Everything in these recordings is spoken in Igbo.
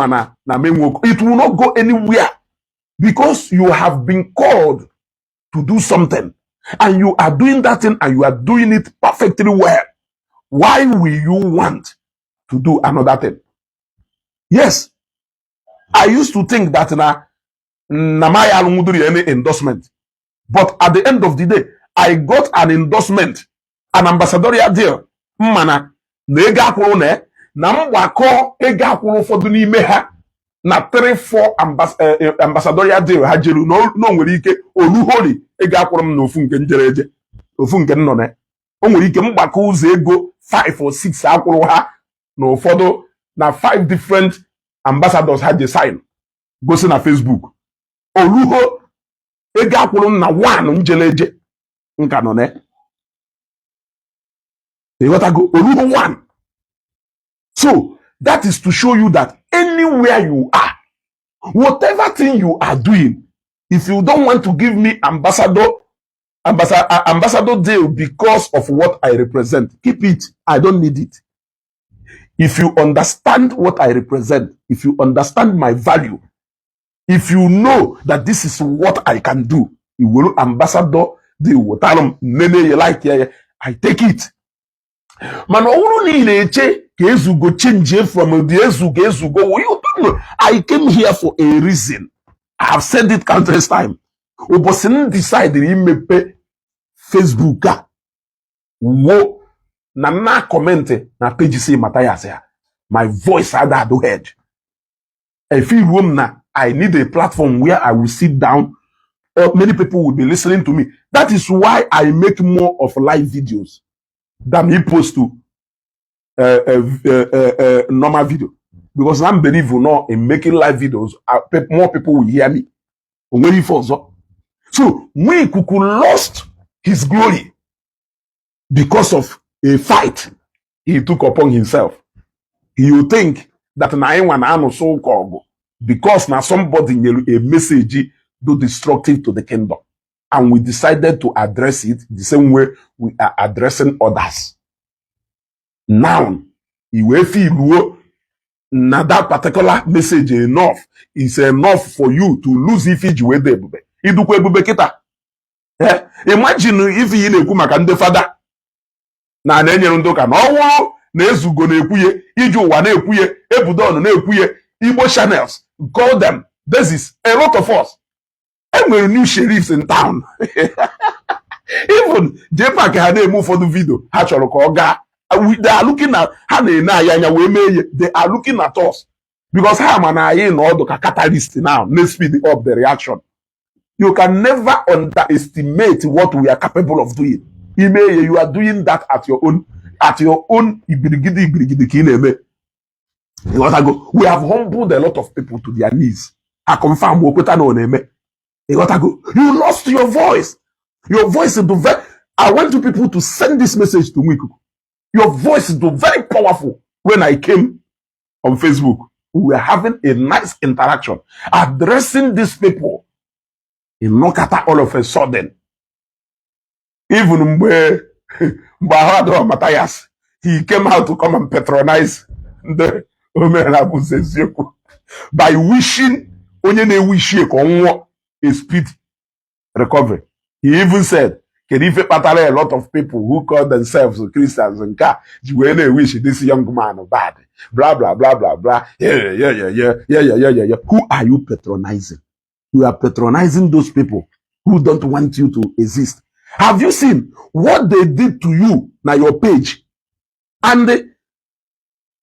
ma na menwoke, it will not go anywhere, because you have been called to do something and you are doing that thing and you are doing it perfectly well. Why will you want to do another thing? Yes, I used to think that na my alụnwudiri any endorsement, but at the end of the day, I got an endorsement, an ambassadorial deal. Mana na ego akwụrụ na mgbakọ ego akwụrụ ụfọdụ n'ime ha na 3 4 ambassadorial deal ha jeru na o nwere ike oluhori ego akwụrụ m na ofu nke njere eje, ofu nke m nọ na o nwere ike mgbakọ ụzọ ego 5 or 6 akwụrụ ha na ụfọdụ na 5 different ambassadors ha je sign gosi na Facebook, oluho ego akwụrụ m na 1 njele eje nka nọ na. Ịghọtago? Oluho 1. So that is to show you that anywhere you are, whatever thing you are doing, if you don't want to give me ambassador deal because of what I represent, keep it. I don't need it. If you understand what I represent, if you understand my value, if you know that this is what I can do, you will ambassador deal wetara m nene ya, like ya, I take it. Mana ọ bụrụ na ị na-eche ka Ezugo change from the Ezugo, Ezugo, you don't know. I came here for a reason. I have said it countless time. Ụbọchị m decide imepe Facebook a wo na m na comment na page si Mathias ya, my voice ada ado head efi ruo m na I need a platform where I will sit down or many people will be listening to me. That is why I make more of live videos than me post to normal video, because I'm believe no in making live videos, more people will hear me. O nwere ife ọzọ. So Nwikuku lost his glory because of a fight he took upon himself. You think that na anyị nwa na-anụsụ ụka ọgụ because na somebody nyere a message do destructive to the kingdom and we decided to address it the same way we are addressing others now. I wee feel na that particular message enough is enough for you to lose ife iji wee dị ebube. Idukwa ebube kịta. Imagine ife ị na-ekwu maka ndị fada na na-enyere ndị ụka na ọnwụ na Ezugo na-ekwuye iji ụwa na-ekwuye Ebudon na-ekwuye Igbo channels, call them. This is a lot of us. Enwere new sheriffs in town. Even JPAC ha na-eme ụfọdụ video ha chọrọ ka ọ gaa. They are looking at, ha na-ene anyị anya wee mee ihe. They are looking at us because ha ma na anyị nọ ọdụ ka catalyst now na speed up the reaction. You can never underestimate what we are capable of doing. Ime ihe, you are doing that at your own ibirigidi ibirigidi ka ị na-eme. Ịghọtago? We have humbled a lot of people to their knees. Ha confirm okweta na ọ na-eme. Ịghọtago? You lost your voice. Your voice is very, I want you people to send this message to Nwikuku. Your voice is very powerful. When I came on Facebook, we were having a nice interaction addressing these people. Ịnọkata, all of a sudden, even mgbe ahụ adọrọ Matthias, he came out to come and patronize ndị omenala bụ eziokwu by wishing onye na-ewishi ka ọ nwụọ a speed recovery. He even said, kedu ife kpatara a lot of people who call themselves Christians nke a ji wee na-ewish this young man bad, blah blah blah blah blah, yeah. Who are you patronizing? You are patronizing those people who don't want you to exist. Have you seen what they did to you na your page? And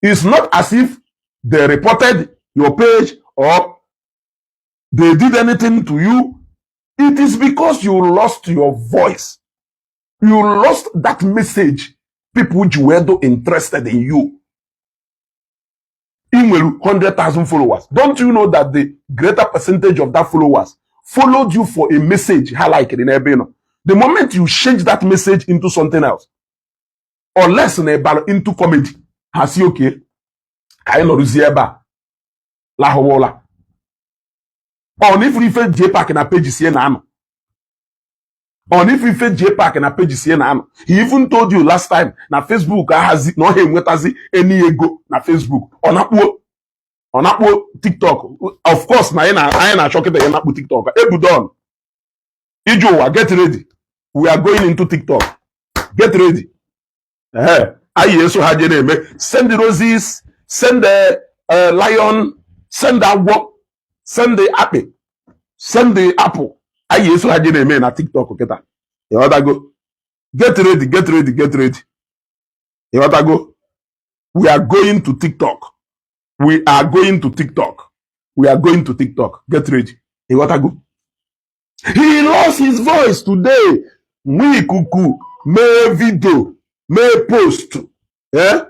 it's not as if they reported your page or they did anything to you. It is because you lost your voice. You lost that message people ji wee do interested in you. Ị nwere 100,000 followers. Don't you know that the greater percentage of that followers followed you for a message ha like n'ebe ị nọ? The moment you change that message into something else, or less na ịbara into comedy, ha si oke ka anyị nọrụzie ebe a lahụwa ụla. Ọ na ifuru ife JPAC na page sie na anọ, ọ na ife ife JPAC na page sie na anọ. He even told you last time na Facebook ahazi na ọ ha enwetazi eni ego na Facebook. Ọ na-akpuo Ọ na-akpọ TikTok. Of course na anyị na-achọ kịta ya na-akpụ TikTok. Ebudon ije ụwa, get ready, we are going into TikTok. Get ready. Ee, anyị eso ha je na-eme. Send the roses, send the lion, send the agwọ, send the akpị, send the apple. Anyị eso ha je na-eme na TikTok kịta. Ịghọtago? Get ready, get ready, get ready. Ịghọtago? We are going to TikTok. We are going to TikTok. We are going to TikTok. Get ready. Ịghọtago? He lost his voice today. Nwa ikuku mee video, mee post. Eh?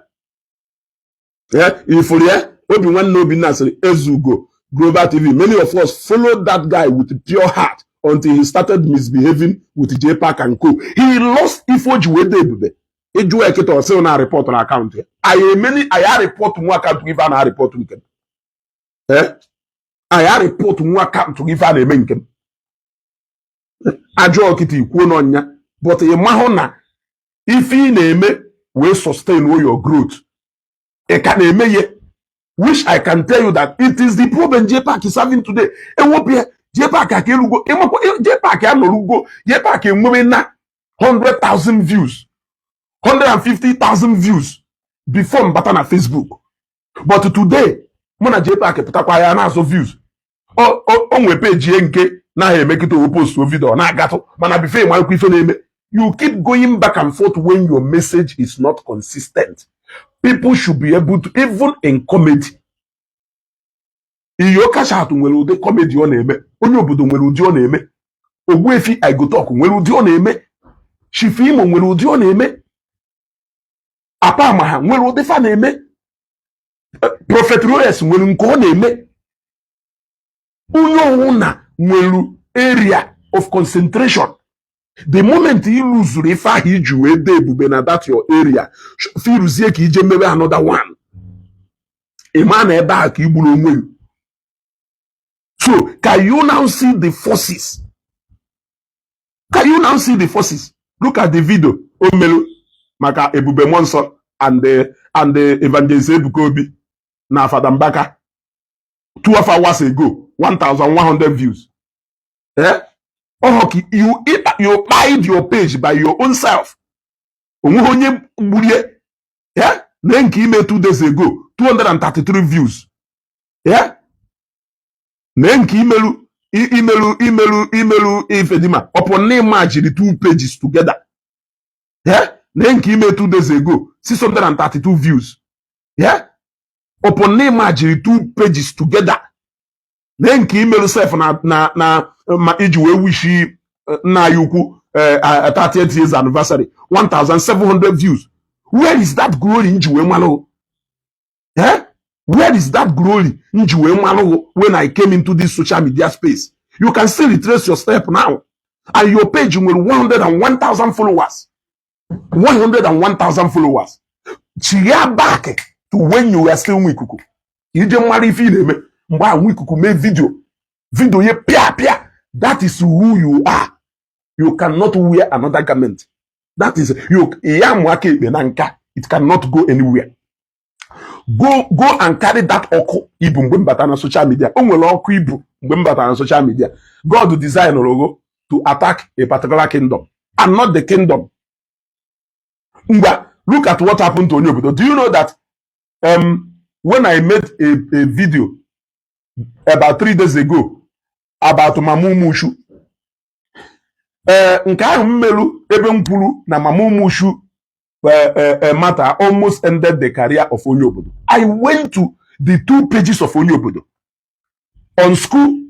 Eh? Ifuru ya? Obi nwanne Obinna sịrị Ezugo Global TV. Many of us followed that guy with pure heart until he started misbehaving with J Park and co. He lost ife o ji wee dị ebube. Ịjụ ekịta, ọsị na report na account ya. Anyị emeni anyị report nwa account ife a na-report nke m. Eh? Anyị report nwa account ife a na-eme nke m. Ajọ ọkịta ikwuo n'ọnya, but ị mahụ na ife ị na-eme wee sustain your growth, ị ka na-eme ya, which I can tell you that it is the problem J Park is having today. Ewepụ ya, J Park aka elugo. Ịmakwa J Park anọrugo. J Park enwebe na 100,000 views, 150,000 views before mbata na Facebook, but today mụ na J Park pụtakwa ya na-azụ views. O nwee page nke naghị emekịta owu post video ọ na-agatụ, mana before ịmarakwa ife na-eme, you keep going back and forth. When your message is not consistent, people should be able to, even in comedy, Iyo Kashat nwere ụdị comedy ọ na-eme, onye obodo nwere ụdị ọ na-eme, Ogbuefi Igotok nwere ụdị ọ na-eme, Chief Imo nwere ụdị ọ na-eme, Apa Amaha nwere ụdị fa na-eme, Prophet Royes nwere nke ọ na-eme. Onye ọwụna nwere area of concentration. The moment ị lụzuru ife ahụ iji wee dee ebube na that your area, firuzie ka ije mebe another one, ị ma na ebe a ka i gburu onwe gị. So can you now see the forces? Can you now see the forces? Look at the video o melu maka Ebube Mmụọ Nsọ and the Evangelist Ebuka Obi na Fada Mbaka 12 hours ago, 1100 views. Eh, oh, you kpied your page by your own self. Onweghị onye gburie. Eh, na nke ime 2 days ago, 233 views. Eh, na nke imelu imelu imelu imelu Ifedima upon na merge two pages together. Eh, na nke ime 2 days ago, 632 views. Yeah, upon na merge two pages together. Na nke imelu sef na ma iji wee wishi nna anyị ukwu 30th years anniversary, 1700 views. Where is that glory nji wee malụ? Eh, where is that glory nji wee malụ when I came into this social media space? You can still retrace your step now, and your page nwere 101,000 followers, 101,000 followers. Chigha back to when you were still nwa ikuku, ije mara ife ị na-eme mgbe ahụ. Nwa ikuku mee video, video ye pịa pịa. That is who you are. You cannot wear another garment. That is you. Ya mụ aka ekpe na nka, it cannot go anywhere. Go, go and carry that ọkụ ibu mgbe m batara na social media. O nwere ọkụ ibu mgbe m batara na social media. God design ogo to attack a particular kingdom and not the kingdom. Ngwa, look at what happened to onye obodo. Do you know that when I made a video about 3 days ago about Mama Umushu, ee, nke ahụ m melu ebe m kwuru na Mama Umushu matter almost ended the career of onye obodo, I went to the two pages of onye obodo on school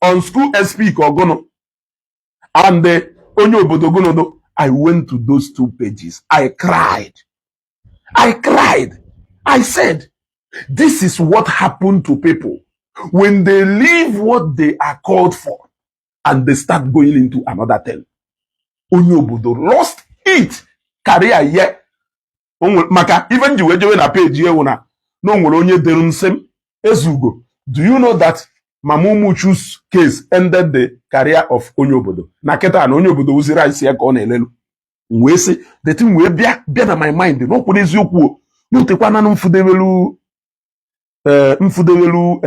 on school SP ka ọgụnụ and onye obodo gụnụdụ. I went to those two pages. I cried. I cried. I said, "This is what happened to people when they leave what they are called for and they start going into another thing." Onye obodo lost it, career ye. Maka ife nji wee jewe na page ewu na o nwere onye dere nsị m, "Ezugo, do you know that Mama Umuchu's case ended the career of onye obodo?" Na kịta na onye obodo wuziri rice ya ka ọ na-elelu. M wee sị, the thing wee bịa bịa na my mind na okwu n'eziokwu o n'otekwa na mfudewelu. Ee, mfudewelu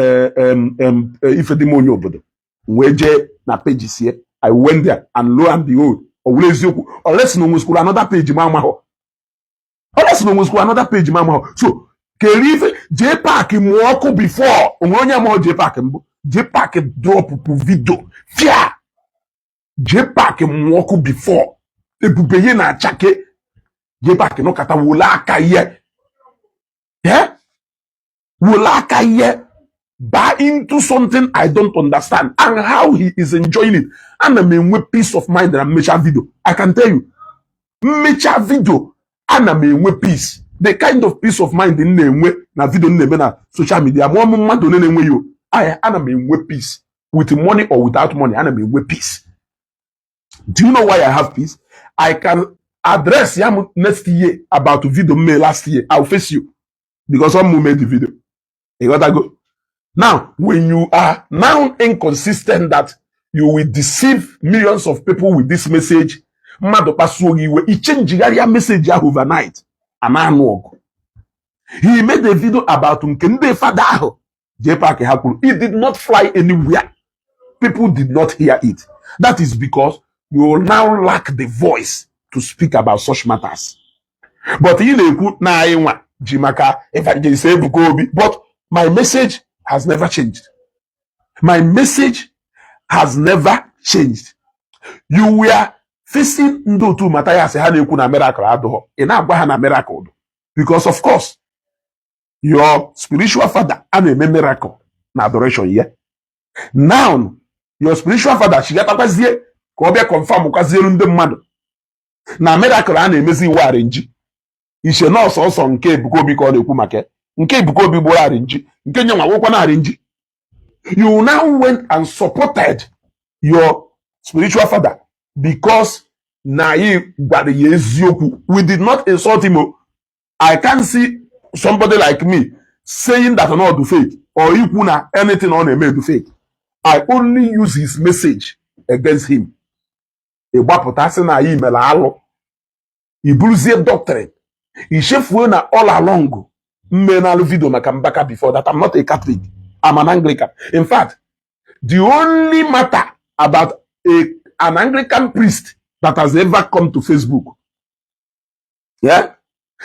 ife dị m onye obodo wee jee na page sie. I went there and lo and behold, ọ wụrụ eziokwu, unless na onwesikwuru another page ma amahọ, unless na onwesikwuru another page ma amahọ. So kere ife JPAC mụọ ọkụ before onwe onye amahọ JPAC mbụ. JPAC drop video fia. JPAC mụọ ọkụ before ebube ihe na-achake. JPAC nọkọta wole aka ihe, wole aka ihe buy into something I don't understand and how he is enjoying it. Ana m enwe peace of mind na mmecha video. I can tell you, mmecha video, ana m enwe peace. The kind of peace of mind m na-enwe na video m na-eme na social media, mụọ m mmadụ ole na-enwe ya o. Ana m enwe peace with money or without money. Ana m enwe peace. Do you know why I have peace? I can address ya m next year about video m made last year. I'll face you because I'm made the video. You gotta go. Now, when you are now inconsistent that you will deceive millions of people with this message, mmadụ kpasuo gị iwe, ichenjigharịa message ahụ overnight, a na-anụ ọgụ. He made a video about nke ndị fada ahụ JPAC ha kwuru. It did not fly anywhere. People did not hear it. That is because you now lack the voice to speak about such matters. But ị na-ekwu na anyị nwa ji maka Evangelist Ebuka Obi. But my message has never changed. My message has never changed. You were facing ndị otu Mathias, ha na-ekwu na miracle adụghọ. Ị na-agwa ha na miracle dụ. Because of course, your spiritual father a na-eme miracle na adoration ya. Now, your spiritual father chigatakwazie ka ọ bịa confirm kwazielu ndị mmadụ na miracle a na-emezi iwu arrange. Iche na ọsọsọ nke Ebuka Obi ka ọ na-ekwu maka ya. Nke Ebuka Obi gburu arrange, nke nye nwa nwekwa na arrange. You now went and supported your spiritual father because na anyị gwara ya eziokwu. We did not insult him o. I can't see somebody like me saying that not do fake or ikwu na anything ọ na-eme do fake. I only use his message against him. Ịgbapụta sị na anyị mere alụ, iburuzie doctrine, ichefuo na all along mmenalụ video maka Mbaka before that, I'm not a Catholic, I'm an Anglican. In fact, the only matter about an Anglican priest that has ever come to Facebook, yeah,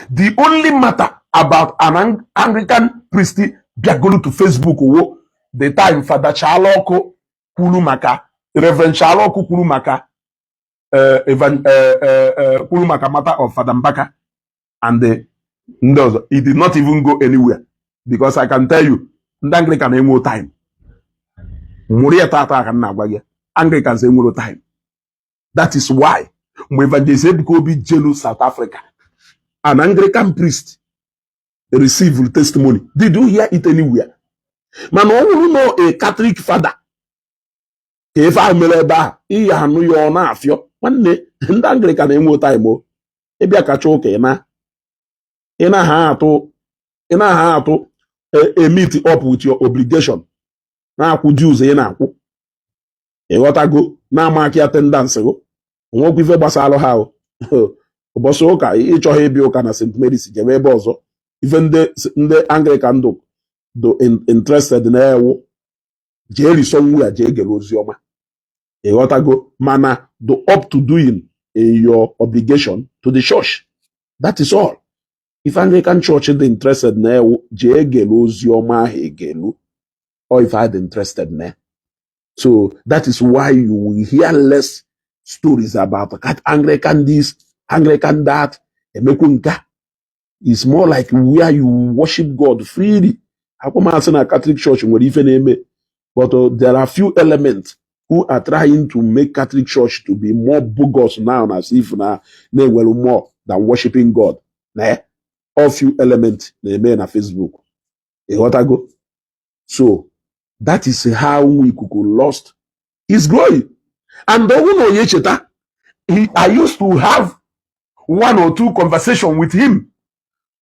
the only matter about an Anglican priest bịagolu to Facebook wo the time Father Chalọkụ kwuru maka Reverend Chalọkụ kwuru maka kwuru maka matter of Father Mbaka and the ndị ọzọ. It did not even go anywhere because I can tell you, ndị Anglican enwe time nwụrụ ya tata ka m na-agwa gị. Anglicans enwero time. That is why mgbe Evangelist Ebuka Obi jelu South Africa, an Anglican priest received testimony. Did you hear it anywhere? Mana ọ bụrụ na a Catholic father ka ife ahụ mere ebe ahụ, iyi anụ ya ọ na-afịọ. Nwanne, ndị Anglican enwe time o. Ịbịa kacha ụka, ị na-aha atụ e meet up with your obligation, na-akwụ dues ị na-akwụ, ịghọtago, na-ama aka attendance go onwekwa ife gbasara ha o. Ụbọchị ụka ịchọghị ịbịa ụka na St. Mary's, jebe ebe ọzọ. Ife ndị Anglican do interested na-ewu jee riso nwu ya, jee gere ozi ọma, ịghọtago, mana do up to doing in your obligation to the church. That is all. Ife Anglican Church dị interested na-ewu jee gere ozi ọma ahụ egelu or if I dị interested na. So that is why you will hear less stories about Anglican this, Anglican that, emekwu nka. It's more like where you worship God freely. Akwamasị na Catholic Church nwere ife na-eme, but there are few elements who are trying to make Catholic Church to be more bogus now, as if na na-enwere more than worshiping God. Na all few elements na-eme na Facebook. Ịghọtago? So that is how Ikuku lost his glory. And ọnwụ na onye cheta, I used to have one or two conversation with him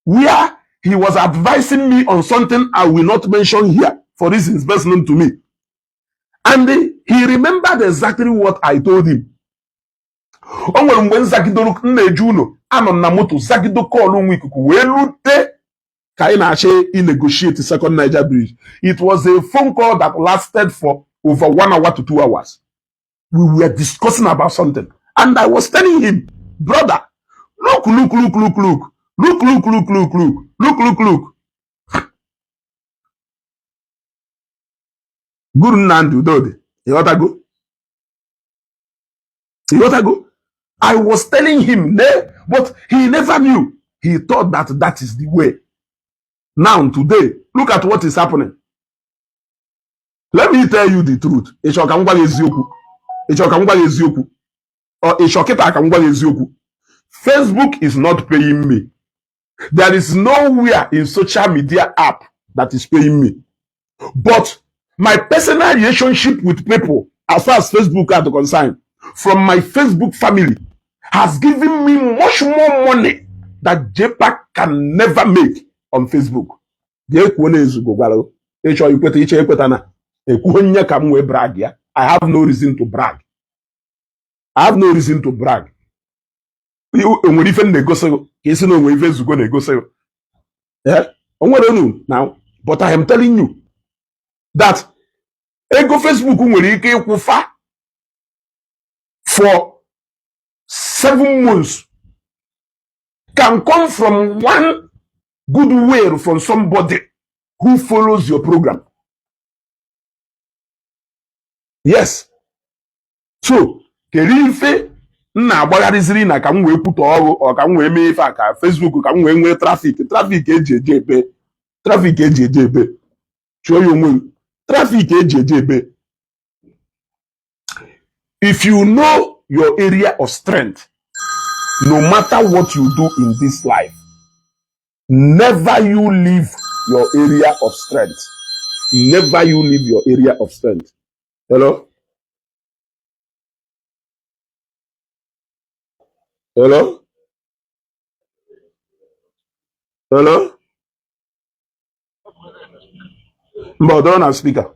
where he was advising me on something I will not mention here for reasons best known to me. And he remembered exactly what I told him. O nwere mgbe m zagidoro m na-eje ụlọ, anọ m na moto zagido call nwa ikuku wee rute. Ka anyị na-achọ i-negotiate Second Niger Bridge. It was a phone call that lasted for over 1 hour to 2 hours. We were discussing about something and I was telling him, "Brother, look, look, look, look, look, look, look, look, look, look, look, look, look." Guru Nnamdi Udodi, ịghọtago? Ịghọtago? I was telling him ne, but he never knew. He thought that that is the way. Now today, look at what is happening. Let me tell you the truth. Ịchọ ka m gwa gị eziokwu? Ịchọ ka m gwa gị eziokwu? Ọ ịchọ kịta ka m gwa gị eziokwu? Facebook is not paying me. There is nowhere in social media app that is paying me, but my personal relationship with people, as far as Facebook are concerned, from my Facebook family, has given me much more money that JPAC can never make on Facebook. Jee kwuo na ezugo gwara ịchọ ikweta, ịchọ ekweta na ekwuo nye ka m wee brag ya. I have no reason to brag. I have no reason to brag. Enwere ife m na-egosi gị ka isi na onwe ife ezugo na-egosi gị? Eh? O nwere unu now, but I am telling you that ego Facebook nwere ike ịkwụfa for 7 months can come from one goodwill from somebody who follows your program. Yes. So, kedu ife m na-agbagharịziri na ka m wee kwutọ ọrụ ọ ka m wee mee ife a ka Facebook ka m wee nwee traffic? Traffic eji eje ebe? Traffic eji eje ebe? Chụọ ya onwe m. Traffic eji eje ebe? If you know your area of strength, no matter what you do in this life, never you leave your area of strength. Never you leave your area of strength. Hello? Hello? Hello? Mba, ọ dọrọ na speaker.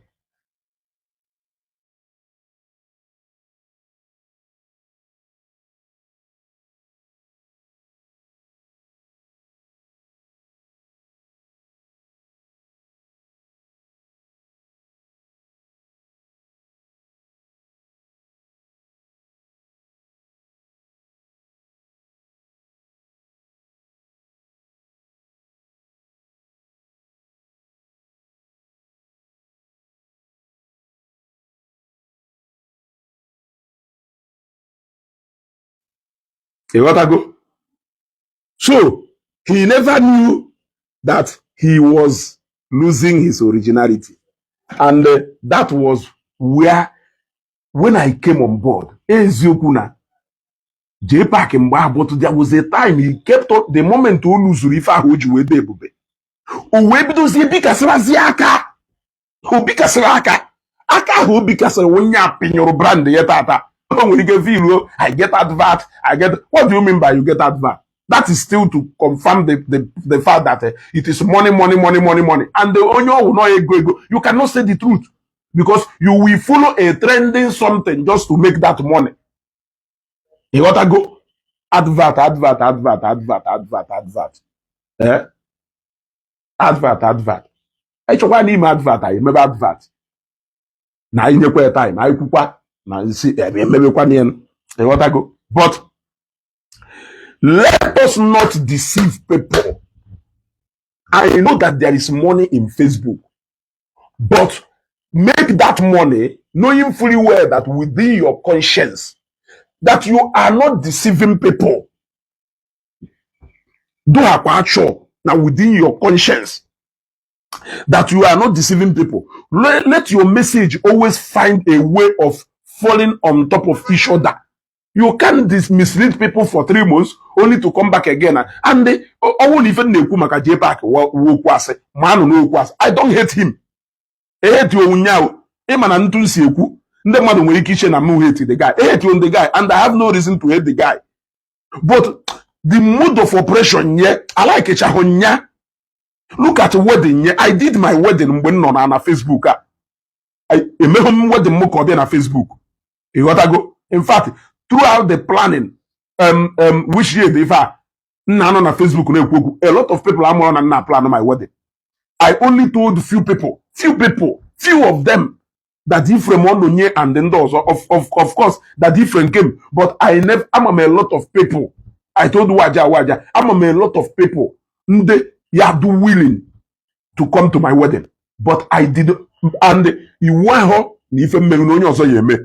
Ịghọtago? So he never knew that he was losing his originality. And that was where, when I came on board, eziokwu na JPAC mgbe ahụ, but there was a time he kept on, the moment o luzuru ife ahụ o ji wee dị ebube, o wee bidozie bikasịrazie aka. O bikasịrị aka, aka ahụ o bikasịrị, onye a pinyụrụ brand ya tata. O nwere ike filuo, "I get advert, I get." What do you mean by you get advert? That is still to confirm the fact that it is money, money, money, money, money. And the onye ọwụ nọ ego ego, you cannot say the truth because you will follow a trending something just to make that money. Ịghọtago? Advert, advert, advert, advert, advert, advert, eh? Advert, advert. Ịchọkwa n'ime advert, anyị emebe advert na anyị nyekwa ya time, anyị kwukwa na nsi emebekwa ya. Ịghọtago? But let us not deceive people. I know that there is money in Facebook, but make that money knowing fully well that within your conscience that you are not deceiving people. Do akwa sure na within your conscience that you are not deceiving people. Let your message always find a way of falling on top of each other. You can't mislead people for 3 months only to come back again. And ọnwụ na ife m na-ekwu maka JPAC okwu asị ma anụ n'okwu asị. I don't hate him. Eheti onwunyawo ịma na ntụ si ekwu ndị mmadụ nwere ike iche na m hate the guy. Eheti the guy, and I have no reason to hate the guy. But the mode of operation nye alaikechahụ nya. Look at wedding nye. I did my wedding mgbe m nọ na Facebook a. Emeghe m wedding m ka ọ bịa na Facebook. Ịghọtago? In fact, throughout the planning, which year dị ife a? Nna anọ na Facebook na-ekwu okwu. A lot of people amụrụ na nna plan my wedding. I only told few people, few people, few of them that Ephraim Ononye and ndị ọzọ. Of course that Ephraim came, but I never, ama m a lot of people. I told Waja Waja, ama m a lot of people ndị ya do willing to come to my wedding, but I did, and iwu ahụ na ife mmeri na onye ọzọ ya eme,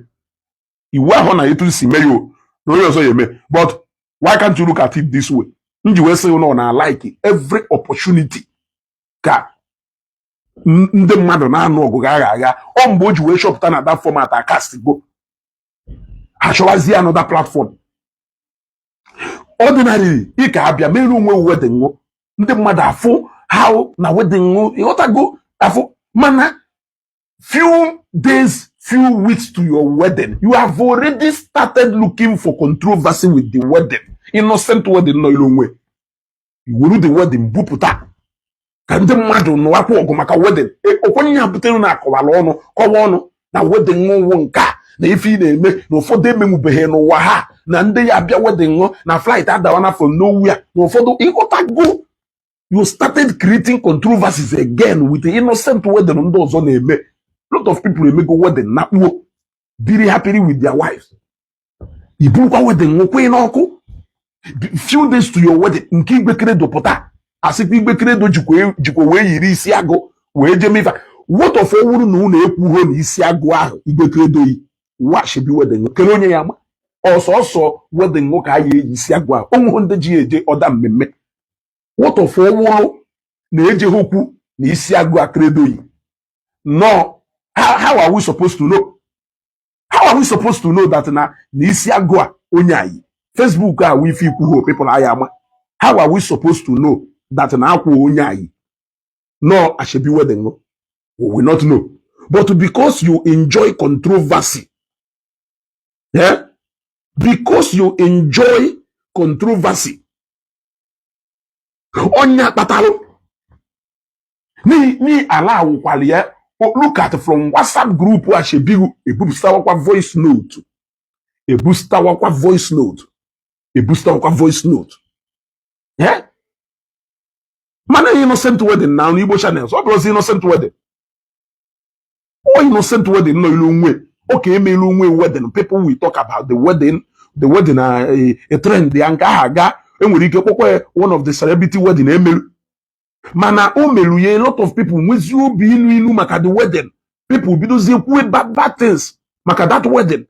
iwu ahụ na etu si mee ya o, na onye ọzọ ya eme. But why can't you look at it this way? M ji wee sị na ọ na like every opportunity ka ndị mmadụ na-anụ ọgụ ga-agha agha. Ọ mgbe o ji wee chọpụta na that format akasigo, achọwazie another platform. Ordinarily, ị ka abịa mere onwe wedding ṅụ, ndị mmadụ afụ how na wedding ṅụ, ịghọtago, afụ. Mana few days, few weeks to your wedding, you have already started looking for controversy with the wedding, innocent wedding nọ ilu onwe. Iwuru the wedding bupụta ka ndị mmadụ nụwakwa ọgụ maka wedding. Okwenye ya butere na akọwara ọnụ kọwa ọnụ na wedding ṅụwụ nke a na ife ị na-eme na ụfọdụ emenwubeghị n'ụwa ha, na ndị ya abịa wedding ṅụ na flight adawana from nowhere, na ụfọdụ, ịghọtago? You started creating controversies again with the innocent wedding ndị ọzọ na-eme. Lot of people emego wedding na kpuo biri happily with their wives. Iburukwa wedding nwụkwa n'ọkụ few days to your wedding. Nke Igwe Credo pụta, asịkwa Igwe Credo jikwa wee yiri isi agụ wee jee mefa. What of ọwụrụ na unu ekwugo na isi agụ ahụ Igwe Credo yi washibi wedding kere onye ya ama ọsọsọ wedding ka a ya eyi isi agụ ahụ onwe ndị ji eje ọda mmemme? What of ọwụrụ na ejeghị okwu na isi agụ a Credo yi? No, how are we supposed to know? How are we supposed to know that na isi agụ a onye ayi Facebook a wụ ife ikwu ho people aya ama? How are we supposed to know that na akwa onye ayi no ashebi wedding? No, we will not know. But because you enjoy controversy, yeah, because you enjoy controversy, onye kpatalụ n'ihi ala awụkwala ya. Look at from WhatsApp group ashebiru, ebupụtawakwa voice note, ebustawakwa voice note, ebustawakwa voice note, yeah? Mana innocent wedding na Igbo channels, ọ bụrụzi innocent wedding, ọ innocent wedding nọ ilu onwe oke emelu onwe wedding. People will talk about the wedding, the wedding na a trend ya nke ahụ aga. Enwere ike kpọkwa ya one of the celebrity wedding emelu, mana o melu ya, a lot of people nwezi obi ilu ilu maka the wedding. People bidozie kwuwe bad bad things maka that wedding.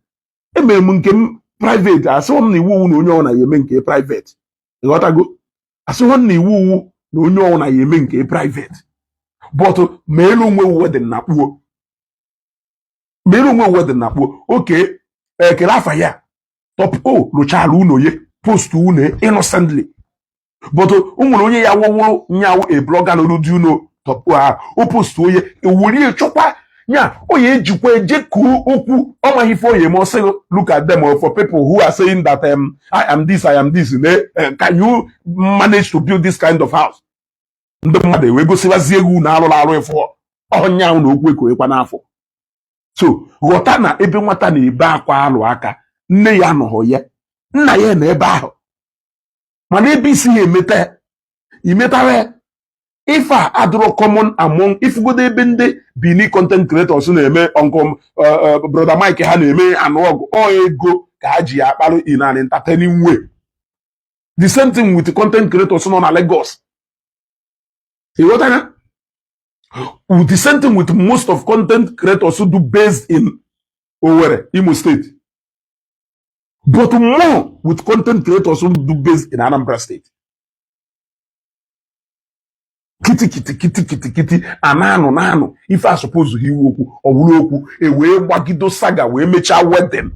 Emere m nke m private. Asịghọ m na iwu iwu na onye ọbụla ya eme nke private, ịghọtago? Asịghọ m na iwu iwu na onye ọbụla ya eme nke private, but ma elu onwe wedding na kpuo, ma elu onwe wedding na kpuo oke ekele afa ya Top O rụchara ụlọ ye post unu innocently, but o nwere onye ya wụwụrụ nyawu a blogger lụrụ di unu Top O ahụ o post onye ewurie chọkwa nya onye ejikwa eje kuo okwu ọ maghị ife onye ma ọ sịghị, "Look at them, or for people who are saying that I am this, I am this, ne, can you manage to build this kind of house?" Ndị mmadụ ewee gosibazie egwu na alụrụ arụ ịfụ ọnya ahụ na okwu ekoekwa n'afọ. So ghọta na ebe nwata na-ebe akwa alụ aka nne ya anọghọ ya, nna ya na ebe ahụ, mana ebe isi ya emeta imetara ya. Ife a adịrọ common among ifugodo ebe ndị Benin content creators na-eme uncle Brother Mike ha na-eme anụ ọgụ ọ ego ka ha ji ya akparụ in an entertaining way. The same thing with content creators nọ na Lagos, ịghọtara? With the same thing with most of content creators who do based in Owerri, Imo State, but more with content creators who do based in Anambra State. Kiti kiti kiti kiti kiti a na-anụ na-anụ ife a suppose ha iwu okwu ọwụrụ okwu e wee gbagido saga wee mechaa wedding,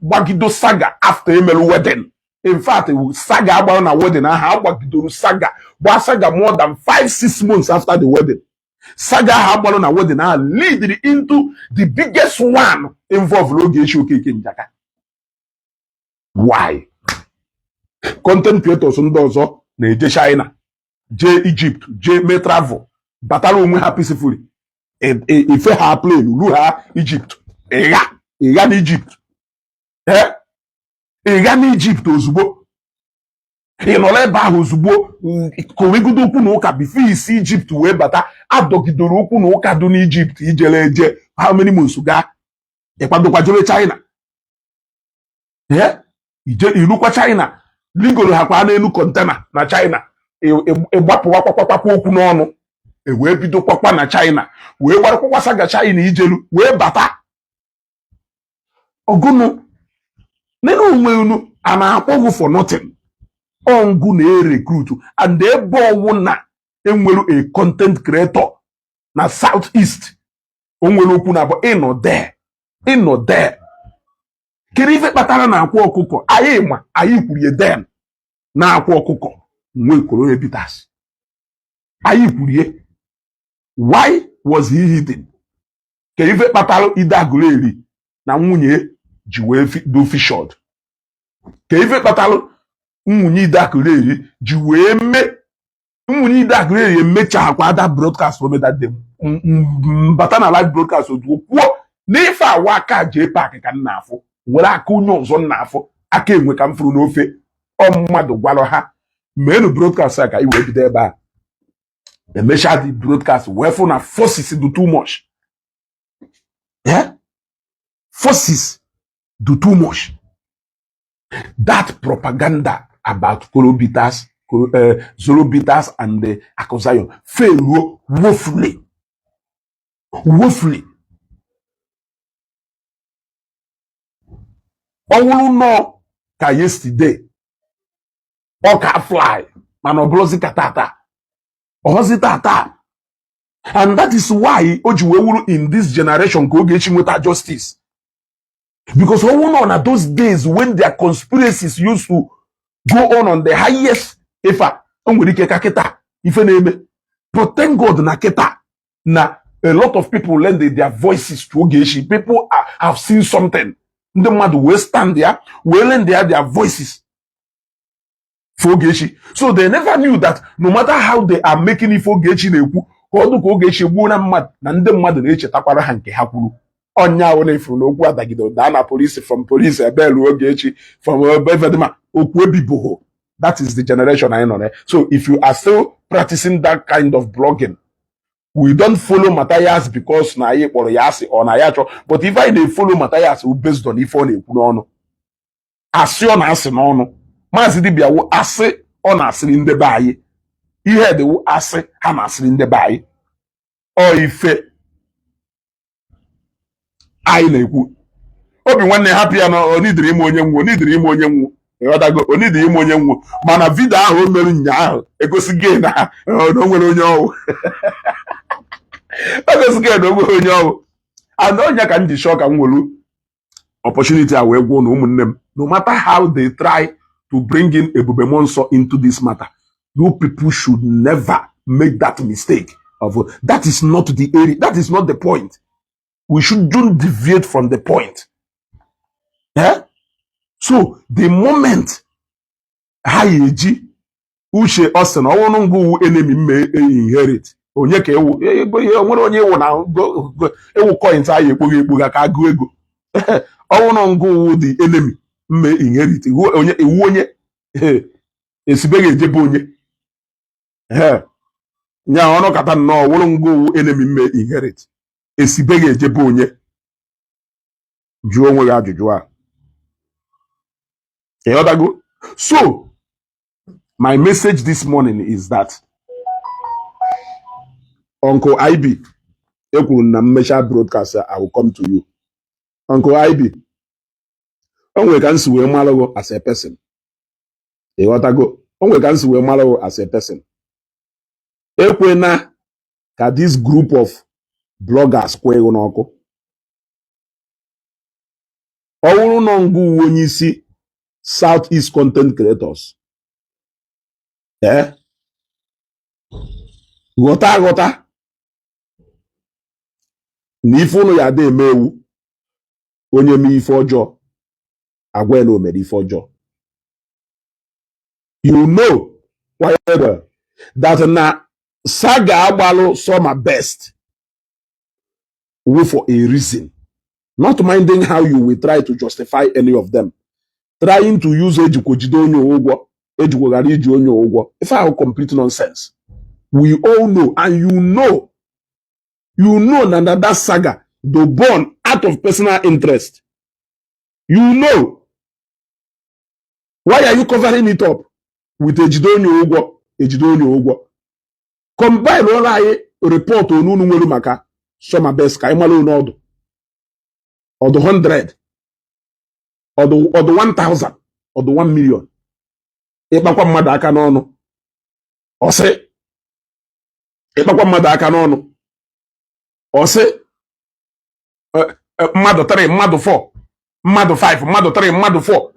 gbagido saga after emerụ wedding. In fact, saga agbara na wedding ahụ, agbagidoro saga, gbaa saga more than 5-6 months after the wedding. Saga ahụ agbara na wedding ahụ lead into the biggest one involved Ogechi Okeke Njaka. Why? Content creators ndị ọzọ na-eje China, jee Egypt, jee mee travel, batara onwe ha peacefully. Ife ha plane ru ha Egypt, ịgha ịgha na Egypt, ịgha na Egypt ozugbo. Ị nọrọ ebe ahụ ozugbo kowegodo okwu na ụka before isi Egypt wee bata. Adọgidoro okwu na ụka dị n'Egypt ijere eje how many months gaa, ịkwadokwa jebe China. Ije irukwa China, ligoro ha kwa n'elu container na China, ịgbapụwa kwakwakwa okwu n'ọnụ, e wee bido kwakwa na China, wee gbarakwakwa saga China ijelu wee bata. Ọgụnụ nene onwe unu a na-akpọ gụ for nothing. Ọngụ na-erecruit and ebe ọwụ na enwere a content creator na South East, o nwere okwu na abụ ịnọ there, ịnọ there. Kedu ife kpatara na Akwa Ọkụkọ anyị ma anyị kwurie den na Akwa Ọkụkọ nwe Korona Peters? Anyị kwurie, why was he hidden? Kedu ife kpatara Ide Agụleri na nwunye ji wee do featured? Ka ife kpatara nwunye Ide Agụleri ji wee mee, nwunye Ide Agụleri emechakwa ada broadcast o medade mbata na live broadcast ozugbo kwuo n'ife awa aka jee paakị ka m na-afụ nwere aka onye ọzọ m na-afụ aka enwe ka m fụrụ n'ofe. Ọ mmadụ gwara ha meenụ broadcast a ka anyị wee bido ebe a. Emechaa the broadcast wee fụ na forces do too much. Yeah? Forces do too much. That propaganda about Koro Bitters, Zoro Bitters and the Akuzayon failed woefully. Woefully. Ọ wụrụ nọ ka yesterday, ọ ka fly, mana ọ bụrụzi ka tata, ọzi tata. And that is why o ji wee wuru in this generation ka Ogechi nweta justice, because ọ wụ nọ na those days when their conspiracies used to go on the highest, ife a o nwere ike ka kịta ife na-eme. But thank God na kịta na a lot of people lend their voices to Ogechi. People have seen something. Ndị mmadụ wee stand ya wee lend their voices for Ogechi. So they never knew that no matter how they are making ife Ogechi na-ekwu ka ọ dị ka Ogechi gbuo na mmadụ, na ndị mmadụ na-echetakwara ha nke ha kwuru. Ọnya ahụ na-efuru n'okwu adagide daa na police, from police ebelu Ogechi, from Evedima okwu ebiboho. That is the generation anyị nọ na. So if you are still practicing that kind of blogging, we don't follow Matthias because na anyị kpọrọ ya asị ọ na ya chọ. But if anyị na-efollow Matthias wụ based on ife ọ na-ekwu n'ọnụ, asị ọ na-asị n'ọnụ. Maazị Dibịa wụ asị ọ na-asịrị ndị be anyị, ihe dịwụ asị ha na-asịrị ndị be anyị. Ọ ife anyị na-ekwu, obi nwanne, hapụ ya na onidiri ime onye nwuo, onidiri ime onye nwuo. Ịghọtago? Onidiri ime onye nwuo, mana video ahụ o mere ụnyaahụ egosigo na o nwere onye ọwụ, o gosigo na o nwere onye ọwụ. And onye ka m ji chọọ ka m nwere opportunity a wee gwuo na ụmụnne m, no matter how they try to bring in Ebube Mmụọ Nsọ into this matter, you people should never make that mistake of that is not the area, that is not the point. We shouldn't deviate from the point, eh? So the moment ha ya eji uche ọ sị na ọnwụrụ ngụ wu enemy mme inherit onye ka ewu ego ihe nwere onye ewu na ewu coins anyị ekpogha ekpogha ka agụ ego. Ọnwụrụ ngụ wu the enemy mme inherit onye ewu onye esibeghị ejebe onye nya ọnụ kata nnọọ wụrụ ngụ wu enemy mme inherit esibeghị ejebe onye. Jụọ onwe gị ajụjụ a. Ịghọtago? So my message this morning is that Uncle IB, ekwuru na mmecha broadcast, I will come to you. Uncle IB, o nwere ka m si wee malụgo as a person. Ịghọtago? O nwere ka m si wee malụgo as a person. Ekwena ka this group of bloggers kwụ ego n'ọkụ. Ọ bụrụ na ngụ uwe onye isi South East Content Creators, ee, ghọta aghọta na ife ụnụ ya ada eme ewu onye mee ife ọjọọ, agwa ya na o mere ife ọjọọ. You know quite well that na saga agbalụ Summer Best wu for a reason, not minding how you will try to justify any of them trying to use ejikwa jide onye ụgwọ. Ejikwaghara iji onye ụgwọ. Ife ahụ complete nonsense. We all know and you know na that saga the born out of personal interest. You know, why are you covering it up with ejide onye ụgwọ, ejide onye ụgwọ? Compile ụlọ anyị report onunu nwere maka Somabest ka anyị mara onu ọdụ ọdụ 100, ọdụ ọdụ 1000, ọdụ 1 million. Ịkpakwa mmadụ aka n'ọnụ, ọsị ịkpakwa mmadụ aka n'ọnụ, ọsị mmadụ 3, mmadụ 4, mmadụ 5, mmadụ 3, mmadụ 4.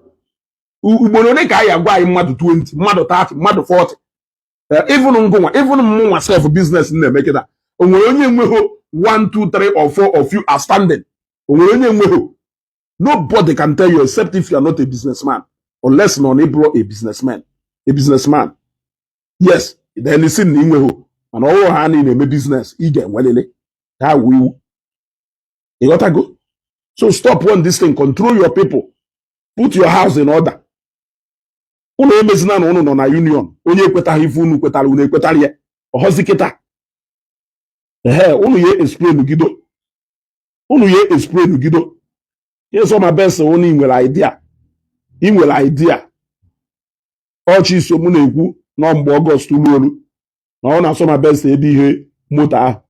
Ugboro ole ka anyị agwa anyị mmadụ 20, mmadụ 30, mmadụ 40? Even ngụnwa, even mụnwa self, business na-eme kịta, o nwere onye enweghị 1 2 3 or 4 of you outstanding? O nwere onye enweghị? Nobody can tell you except if you are not a businessman, unless na ọ na ịbụrụ a businessman, yes, then isi na inweghị. Mana ọwụ ha niile na-eme business, ị ga-enwelele ha wụ iwu. Ịghọtago? So stop one this thing. Control your people, put your house in order. Unu emezina na unu nọ na union. Onye ekwetaghị ife unu kwetara, unu ekwetara ya ọhọzi kịta. Ehe, unu ya explain gido, unu ya explain gido. Somabest, unu ị nwere idea, ị nwere idea. Ọchị iso mụ na-ekwu nọ mgbe August ruolu na ọ na Somabest ebe ihe moto ahụ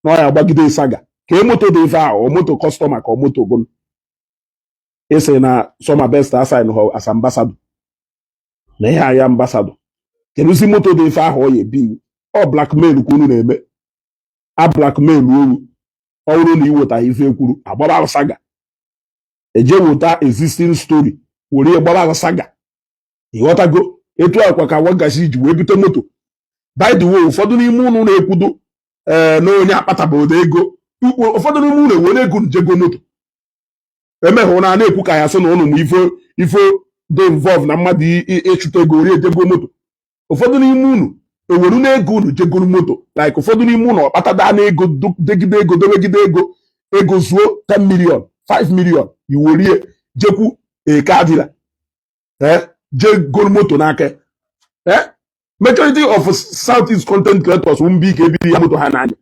na ọ ya agbagide saga ka e moto dị ife ahụ, ọ moto customer ka ọ moto gụnụ. Ịsị na Somabest assign họ as ambassador na ihe aya ambassador, kedụzi moto dị ife ahụ ọ ya ebi? Ọ blackmail ka unu na-eme, a blackmail owu. Ọ bụrụ na ị weta ife ekwuru, agbaba saga, eje weta existing story were gbaba saga. Ịghọtago? Etu akwa ka wagazi ji wee bute moto. By the way, ụfọdụ n'ime unu na-ekwudo ee na onye akpatabodo ego, ụfọdụ n'ime unu ewere ego njego moto emeghụ na na-ekwu ka ya sị na ụnụ ma ife ife dị involve na mmadụ ịchụta ego ori ejego moto. Ụfọdụ n'ime unu eweru na ego unu jegoro moto, like ụfọdụ n'ime unu ọkpatada na ego, degide ego, dewegide ego, ego zuo 10 million, 5 million, iwerie jekwu eke adịla ee jee goro moto n'aka. Ee, majority of Southeast content creators mbi ka ebiri ya moto ha n'anya.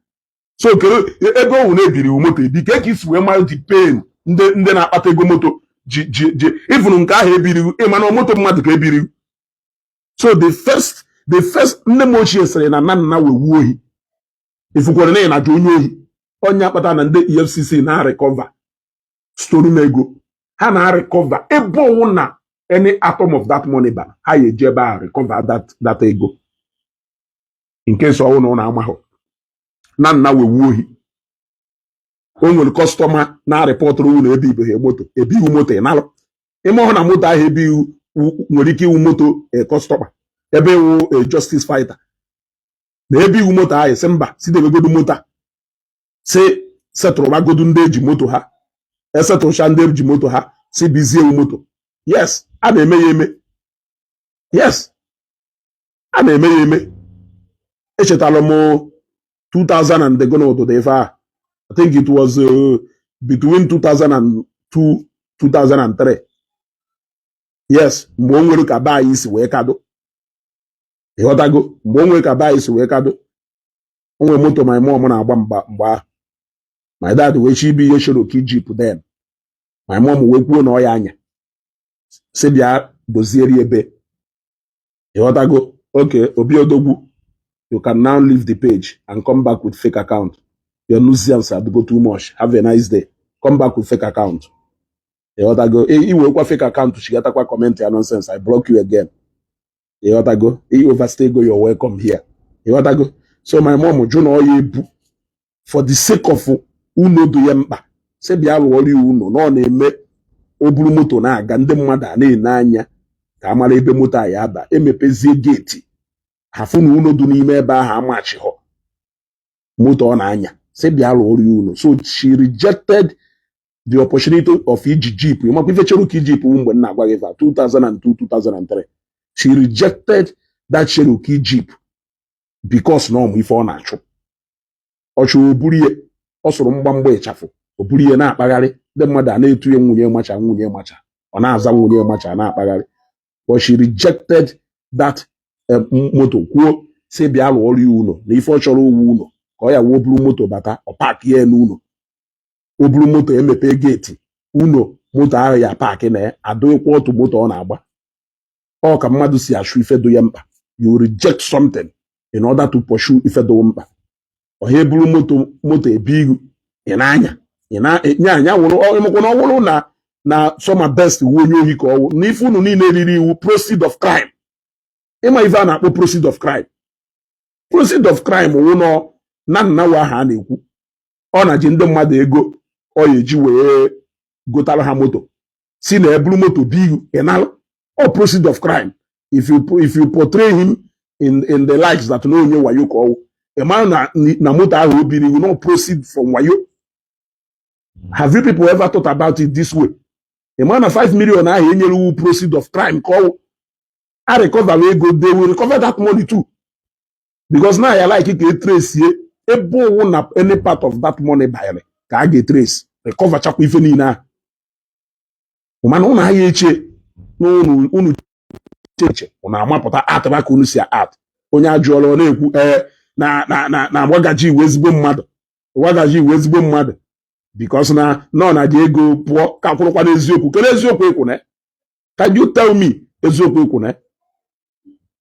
So kere ebe owu na-ebiri moto ebi ka isi wee mara the pain ndị na-akpata ego moto ji ji ji ịfụrụ nke ahụ ebiri, ịma na moto mmadụ ka ebiri. So the first nne m ochie sịrị na nna nna wee wuo ohi, ifukwere na ị na-ajụ onye ohi, onye akpata na ndị EFCC na-recover stolen ego ha na-recover ebe ọwụ na any atom of that money ba ha ya eji ebe ahụ recover that ego. Nke so ọwụ na ụlọ amahụ na nna wee wuo ohi, o nwere customer na-arịpọtụrụ unu ebe ibe moto ebighị moto ịnalụ ime ọhụ na moto ahụ ebighị nwere ike iwu moto a customer ebe iwu a justice fighter na ebe iwu moto ahụ, si mba, si debegodu moto a, si setụrụbagodu ndị eji moto ha, esetụrụcha ndị eji moto ha, si bizie ewu moto. Yes, a na-eme ya eme. Yes, a na-eme ya eme. Echetara m 2000 and gụna ụdụdụ ife a, I think it was between 2002 2003. Yes, mgbe o nwere ka be anyị si wee kado. Ịghọtago? Mgbe o nwere ka be anyị si wee kado, o nwere moto my mom na-agba mgba mgbe ahụ. My dad wee chi ibe ihe Cherokee Jeep. Then my mom wee kwuo na ọ ya anya si bịa dozieri ebe. Ịghọtago? Okay, Obi Odogwu, you can now leave the page and come back with fake account. Your nuisance go too much. Have a nice day. Come back with fake account. Ịghọtago? Iwekwa fake account chigatakwa comment ya nonsense, I block you again. Ịghọtago? I overstay go your welcome here. Ịghọtago? So my mom jụ na ọ ya ebu for the sake of unu dị ya mkpa, sị bịa lụọrọ ya unu na ọ na-eme o buru moto na-aga, ndị mmadụ a na-ene anya ka a mara ebe moto a ya aba, emepezie gate ha fụ na unu dị n'ime ebe ahụ amachighọ moto ọ na-anya, sị bịa lụọrọ ya unu. So she rejected the opportunity of iji jeep. Ịmakwa ife Cherokee Jeep mgbe m na-agwa gị 2002 2003, she rejected that Cherokee Jeep because na ọmụ ife ọ na-achụ ọchụ o buru ihe ọ sụrụ mgbamgba ịchafụ, o buru ihe na-akpagharị, ndị mmadụ a na-etu ya nwunye macha, nwunye macha, ọ na-aza nwunye macha na-akpagharị. But she rejected. That moto kwuo si bịa rụọ ọrụ ya ụlọ na ife ọ chọrọ owu ụlọ ka ọ ya wuo buru moto bata, ọ park ya n'ụlọ. O buru moto, emepe gate ụlọ, moto ahụ ya park na ya adụghịkwa otu moto ọ na-agba. Ọ ka mmadụ si achụ ife do ya mkpa. You reject something in order to pursue ife do mkpa. Ọha eburu moto, moto ebu ihu ị na-anya, ị na-anya anya wụrụ ịmakwa na ọ wụrụ na Samabest wu onye ohi ka ọwụ na ife unu niile riri iwu proceed of crime. Ịma ife a na-akpọ proceed of crime? Proceed of crime wụ nọ na nnawa ahụ a na-ekwu ọ na ji ndị mmadụ ego ọ ya eji wee gotara ha moto, si na eburu moto bi ihu ị nalụ ọ proceed of crime. If you portray him in the likes that na onye wayo ka ọwụ, ị mara na moto ahụ o biri iwu no proceed from wayo. Have you people ever thought about it this way? Ị mara na 5 million ahụ enyere iwu proceed of crime ka ọwụ. A recover ego, they will recover that money too, because now ya like ka e trace ebe owu na any part of that money banyere ka a ga-etrace, recover chakwa ife niile ahụ. Mana ụnụ agha eche na unu eche, ụnụ amapụta atịba ka unu si at onye ajụọla, ọ na-ekwu ee na agbagaji iwu ezigbo mmadụ, gbagaji iwu ezigbo mmadụ, because na nọ na ji ego pụọ ka kwụrụkwa n'eziokwu. Kedu eziokwu ekwu na? Can you tell me eziokwu ekwu na?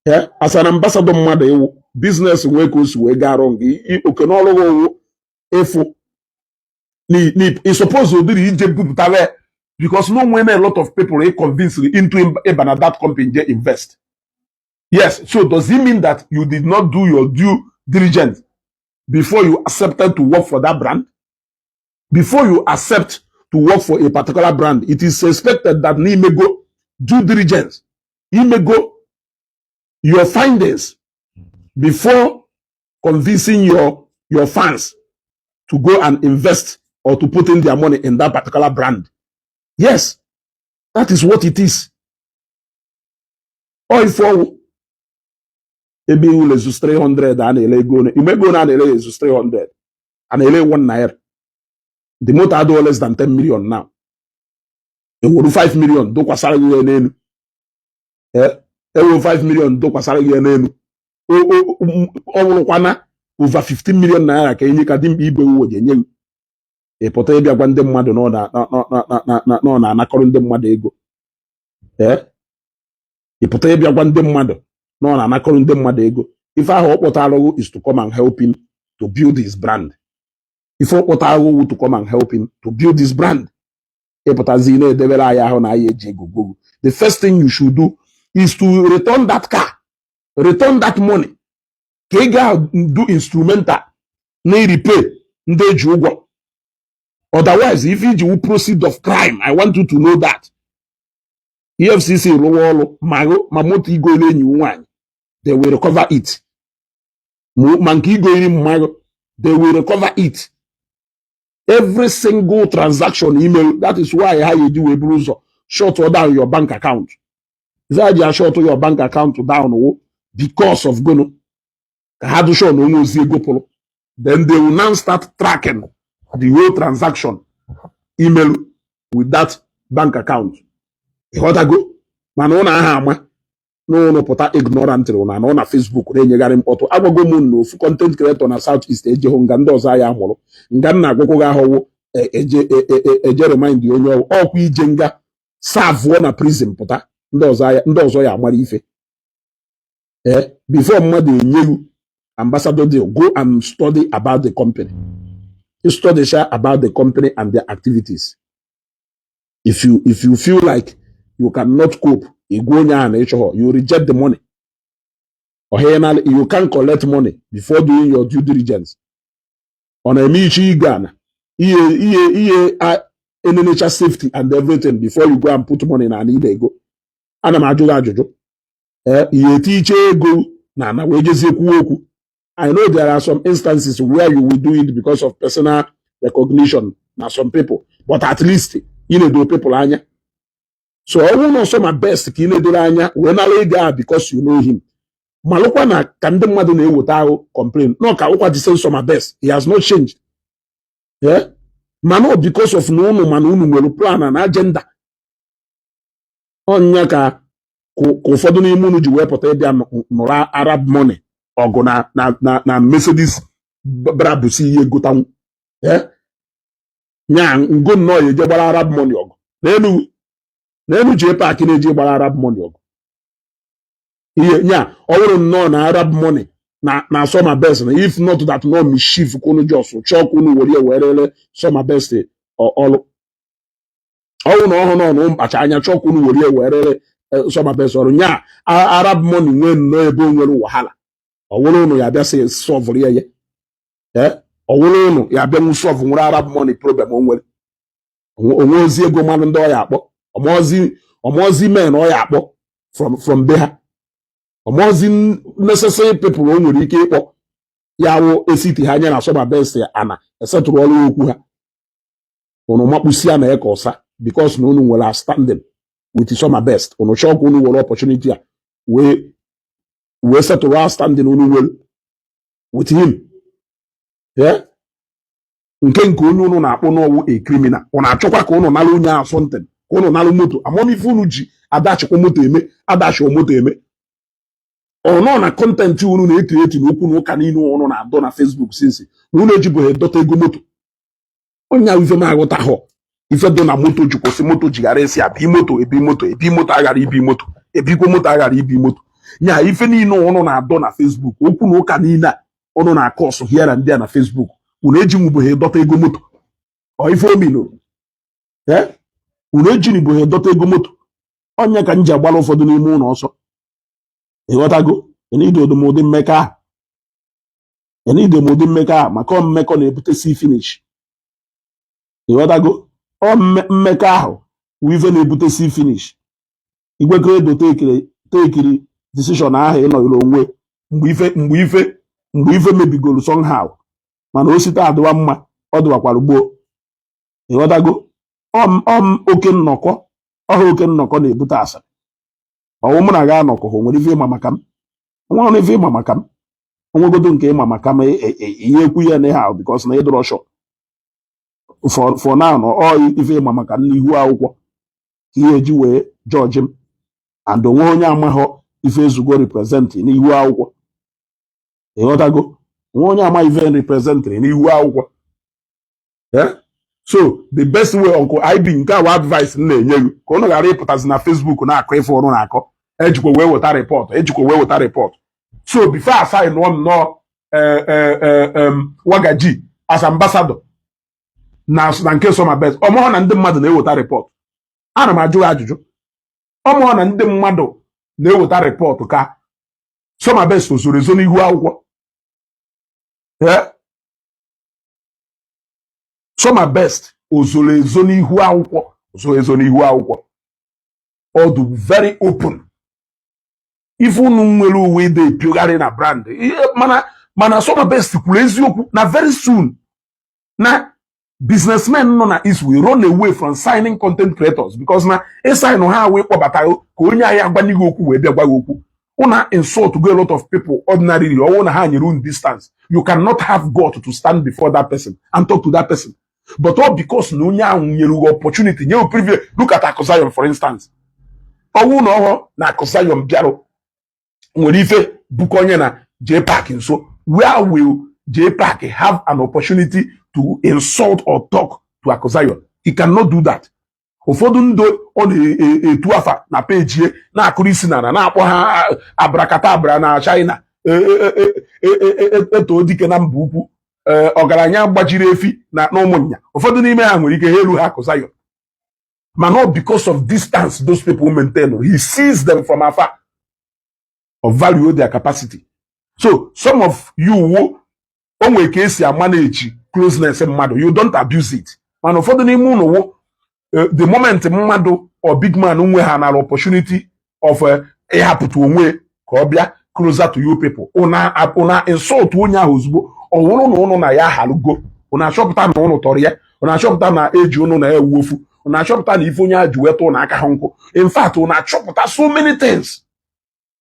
Ee, as an ambassador mmadụ iwu business nwee ka o si wee gaa wrong, oke n'ọrụ gị owu ịfụ ị suppose ụdịrị ije bupụtara, because no nwere a lot of people e convince into ịba na that company je invest. Yes, so does it mean that you did not do your due diligence before you accepted to work for that brand? Before you accept to work for a particular brand, it is expected that n'imego due diligence, imego your findings before convincing your fans to go and invest or to put in their money in that particular brand. Yes, that is what it is. Ọ ife ọwụ ebe iwu Lexus 300 a na-ele ego ole? Ime ego a na-ele Lexus 300 a na-ele 1 naira. The motor adịghị less than 10 million now. Ewuru 5 million dokwasara gị ya n'elu. Ewu 5 million dokwasara gị ya n'elu. Ọ bụrụkwana over 15 million naira ka enye ka dimkpa ibe uwe ji enye gị. Ị pụta ịbịa gwa ndị mmadụ na ọ na-anakọrọ ndị mmadụ ego. Ee, ị pụta ịbịa gwa ndị mmadụ na ọ na-anakọrọ ndị mmadụ ego. Ife ahụ ọ kpọtara is to come and help him to build his brand. Ife ọ kpọtara wụ to come and help him to build his brand. Ịpụtazi na-edebere anyị ahụ na anyị eji ego gogo. The first thing you should do is to return that car, return that money, ka ị ga do instrumental na repay ndị eji ụgwọ. Otherwise, if iji wu proceed of crime. I want you to know that EFCC rụwa ọrụ ma moto igolu enyi nwaanyị, they will recover it. Ma nke igoiri mmadụ, they will recover it. Every single transaction email. That is why ha ga-eji wee buru ụzọ shut down your bank account. Ife ha ji shut your bank account down wo because of gono ka ha do sure na onwe ozi ego pụrụ. Then they will now start tracking the whole transaction email with that bank account. Ịghọtago? Mana ụnụ aha ama na ụnụ pụta ignorant na nọ na Facebook na-enyegharị mkpọtụ. Agwago m na ofu content creator na South East ejehụ nga ndị ọzọ ya mụrụ nga m na-agwụkwụ gị ahụwụ eje eje remind onye ọkwa ije nga serve na prison pụta, ndị ọzọ ya amara ife. Ee, before mmadụ enyeghị ambassador deal, go and study about the company. You study sha about the company and their activities. If you feel like you cannot cope, igwe onye ahụ na ịchọghọ, you reject the money. Ọhịa na you can collect money before doing your due diligence. Ọ na-eme iche igwe ana ihe enenecha safety and everything before you go and put money na ana ị na-ego. Ana m ajụ gị ajụjụ. Ee, ihe etiche ego na ana wee jezie kwuo okwu. I know there are some instances where you will do it because of personal recognition na some people, but at least ị na-edo people anya. So ọ bụrụ na ọsọ ma best ka ị na-edoro anya wee nara ego ahụ because you know him, malụkwa na ka ndị mmadụ na-eweta ahụ complain no ka ụkwa the same Samabest. He has not changed. Yeah? Mana because of na unu, mana unu nwere plan na agenda ọnya ka Ka ụfọdụ n'ime unu ji wee pụta ịbịa nụrụ Arab money ọgụ na Mercedes Brabus ihe gotanwu. Nya ngo nnọọ ya eje gbara Arab money ọgụ n'elu jee park na-eji gbara Arab money ọgụ ihe nya. Ọ bụrụ nnọọ na Arab money na Soma Best na, if not that, no mischief ka unu just chọọ ka unu were were rere Soma Best ọlụ. Ọwụ na ọhụụ nọ na mkpacha anya chọọ ka unu were were rere Soma Best ọrụ nya. Arab money nwee nnọọ ebe o nwere wahala, ọ wụrụ unu ya bịa sị solve ya ya. Ọ wụrụ unu ya bịa nwu solve nwere Arab money problem o nwere onwe ozi ego mmanụ ndị ọya akpọ ọmọzi men ọya akpọ from be ha, ọmọzi necessary people o nwere ike ịkpọ ya wụ esiti ha anya na Soma Best ana esetụrụ ọrụ okwu ha. Unu makpusia na eke ọsa because na unu nwere standing with Soma Best. Unu chọọ ka unu were opportunity a wee setụrụ standing unu nwere with him. Yeah? Nke onye unu na-akpọ n'ọwụ a criminal, unu achọkwa ka unu nara onye ahụ something, ka unu nara moto. Amamife unu ji adachikwa moto eme, adachikwa moto eme. Ọ nọ na content unu na-ecreate na okwu na ụka niile unu na-adọ na Facebook since na unu ejibughị dọta ego moto. Onye ahụ ife m aghọtaghọ ife dị na moto ji kwụsị moto ji ghara esi abi moto ebi moto ebi moto aghara ibi moto ebikwa moto aghara ibi moto nya. Ife niile unu na-adọ na Facebook, okwu na ụka niile a unu na-akọ ọsụ here and there na Facebook, unu ejinwubeghị dọta ego moto. Ọ ife omino ee, unu ejinibụghị dọta ego moto. Onye ka m ji agbara ụfọdụ n'ime ụlọ ọsọ. Ịghọtago? Enide m ụdị mmekọ ahụ, enide m ụdị mmekọ ahụ, maka ọ mmekọ na-ebute si finish. Ịghọtago? Ọ mmekọ ahụ wụ ife na-ebute si finish. Igwe Credo tekiri decision ahụ ịnọnyere onwe mgbe ife mebigoro somehow, mana o site adịwa mma, ọ dịwakwara gboo. Ịghọtago? Ọ oke nnọkọ ọha, oke nnọkọ na-ebute asịrị. Ọwụ mụ na gị anọkọ, ha nwere ife ịma maka m, onwere ife ịma maka m, onwegodo nke ịma maka m. Ihe ekwu ya na ha because na ịdọrọ shọ for now na ọ ife ịma maka m n'ihu akwụkwọ ka ihe eji wee jọji m, and onwe onye amaghọ ife ezugo represent n'ihu akwụkwọ. Ịghọtago? Onwe onye ama ife representịrị n'ihu akwụkwọ. Eh? So the best way, Uncle IB, nke awa advice m na-enye gị, ka ụnụ ghara ịpụtazi na Facebook na-akọ ife ụnụ na-akọ, ejikwa wee weta report, ejikwa wee weta report. So before assign nụọ m nnọọ Wagaji as ambassador na nke Soma Best, ọmụhụ na ndị mmadụ na-eweta report. Ana m ajụ ya ajụjụ, ọmụhụ na ndị mmadụ na-eweta report ka Soma Best o zoro ezo n'ihu akwụkwọ. Eh? Soma Best o zoro ezo n'ihu akwụkwọ, o zoro ezo n'ihu akwụkwọ, ọ dị very open. Ife unu nwere uwe ide epiogharị na brand mana Soma Best kwuru eziokwu na very soon na businessmen nọ na East will run away from signing content creators, because na ịsign ha wee kpọbata ka onye ahịa agbanyeghị okwu wee bịa gwa gị okwu. Una insult go a lot of people ordinarily. Ọwụ na ha nyere unu distance, you cannot have God to stand before that person and talk to that person, but all because na onye ahụ nyere gị opportunity, nye privilege. Look at Akụ Zion, for instance. Ọwụ na ọhọ na Akụ Zion bịarụ nwere ife bukọ onye na J Park nso, where will J Park have an opportunity to insult or talk to Akụ Zion? He cannot do that. Ụfọdụ ndị ọ na-etu afa na peji na-akụrụ isi n'ala na-akpọ ha abrakata na China, eto dike na mba ukwu, ọgaranya gbajiri efi na ụmụnya. Ụfọdụ n'ime ha nwere ike ha elu ha Akụ Zion, mana not because of distance those people maintain. He sees them from afar of value their capacity. So some of you wo o nwere ka esi amanage closeness mmadụ, you don't abuse it. Mana ụfọdụ n'ime unu wo the moment mmadụ or big man nwe ha nara opportunity of ịhapụta onwe ka ọ bịa closer to you people, una insult onye ahụ ozugbo. Ọ wụrụ na ụnụ na ya halugo, unu achọpụta na ụnụ tọrọ ya, unu achọpụta na eji ụnụ na ewu ofu, unu achọpụta na ife onye ahụ ji weta ụnụ aka ha nkụ. In fact, unu achọpụta so many things.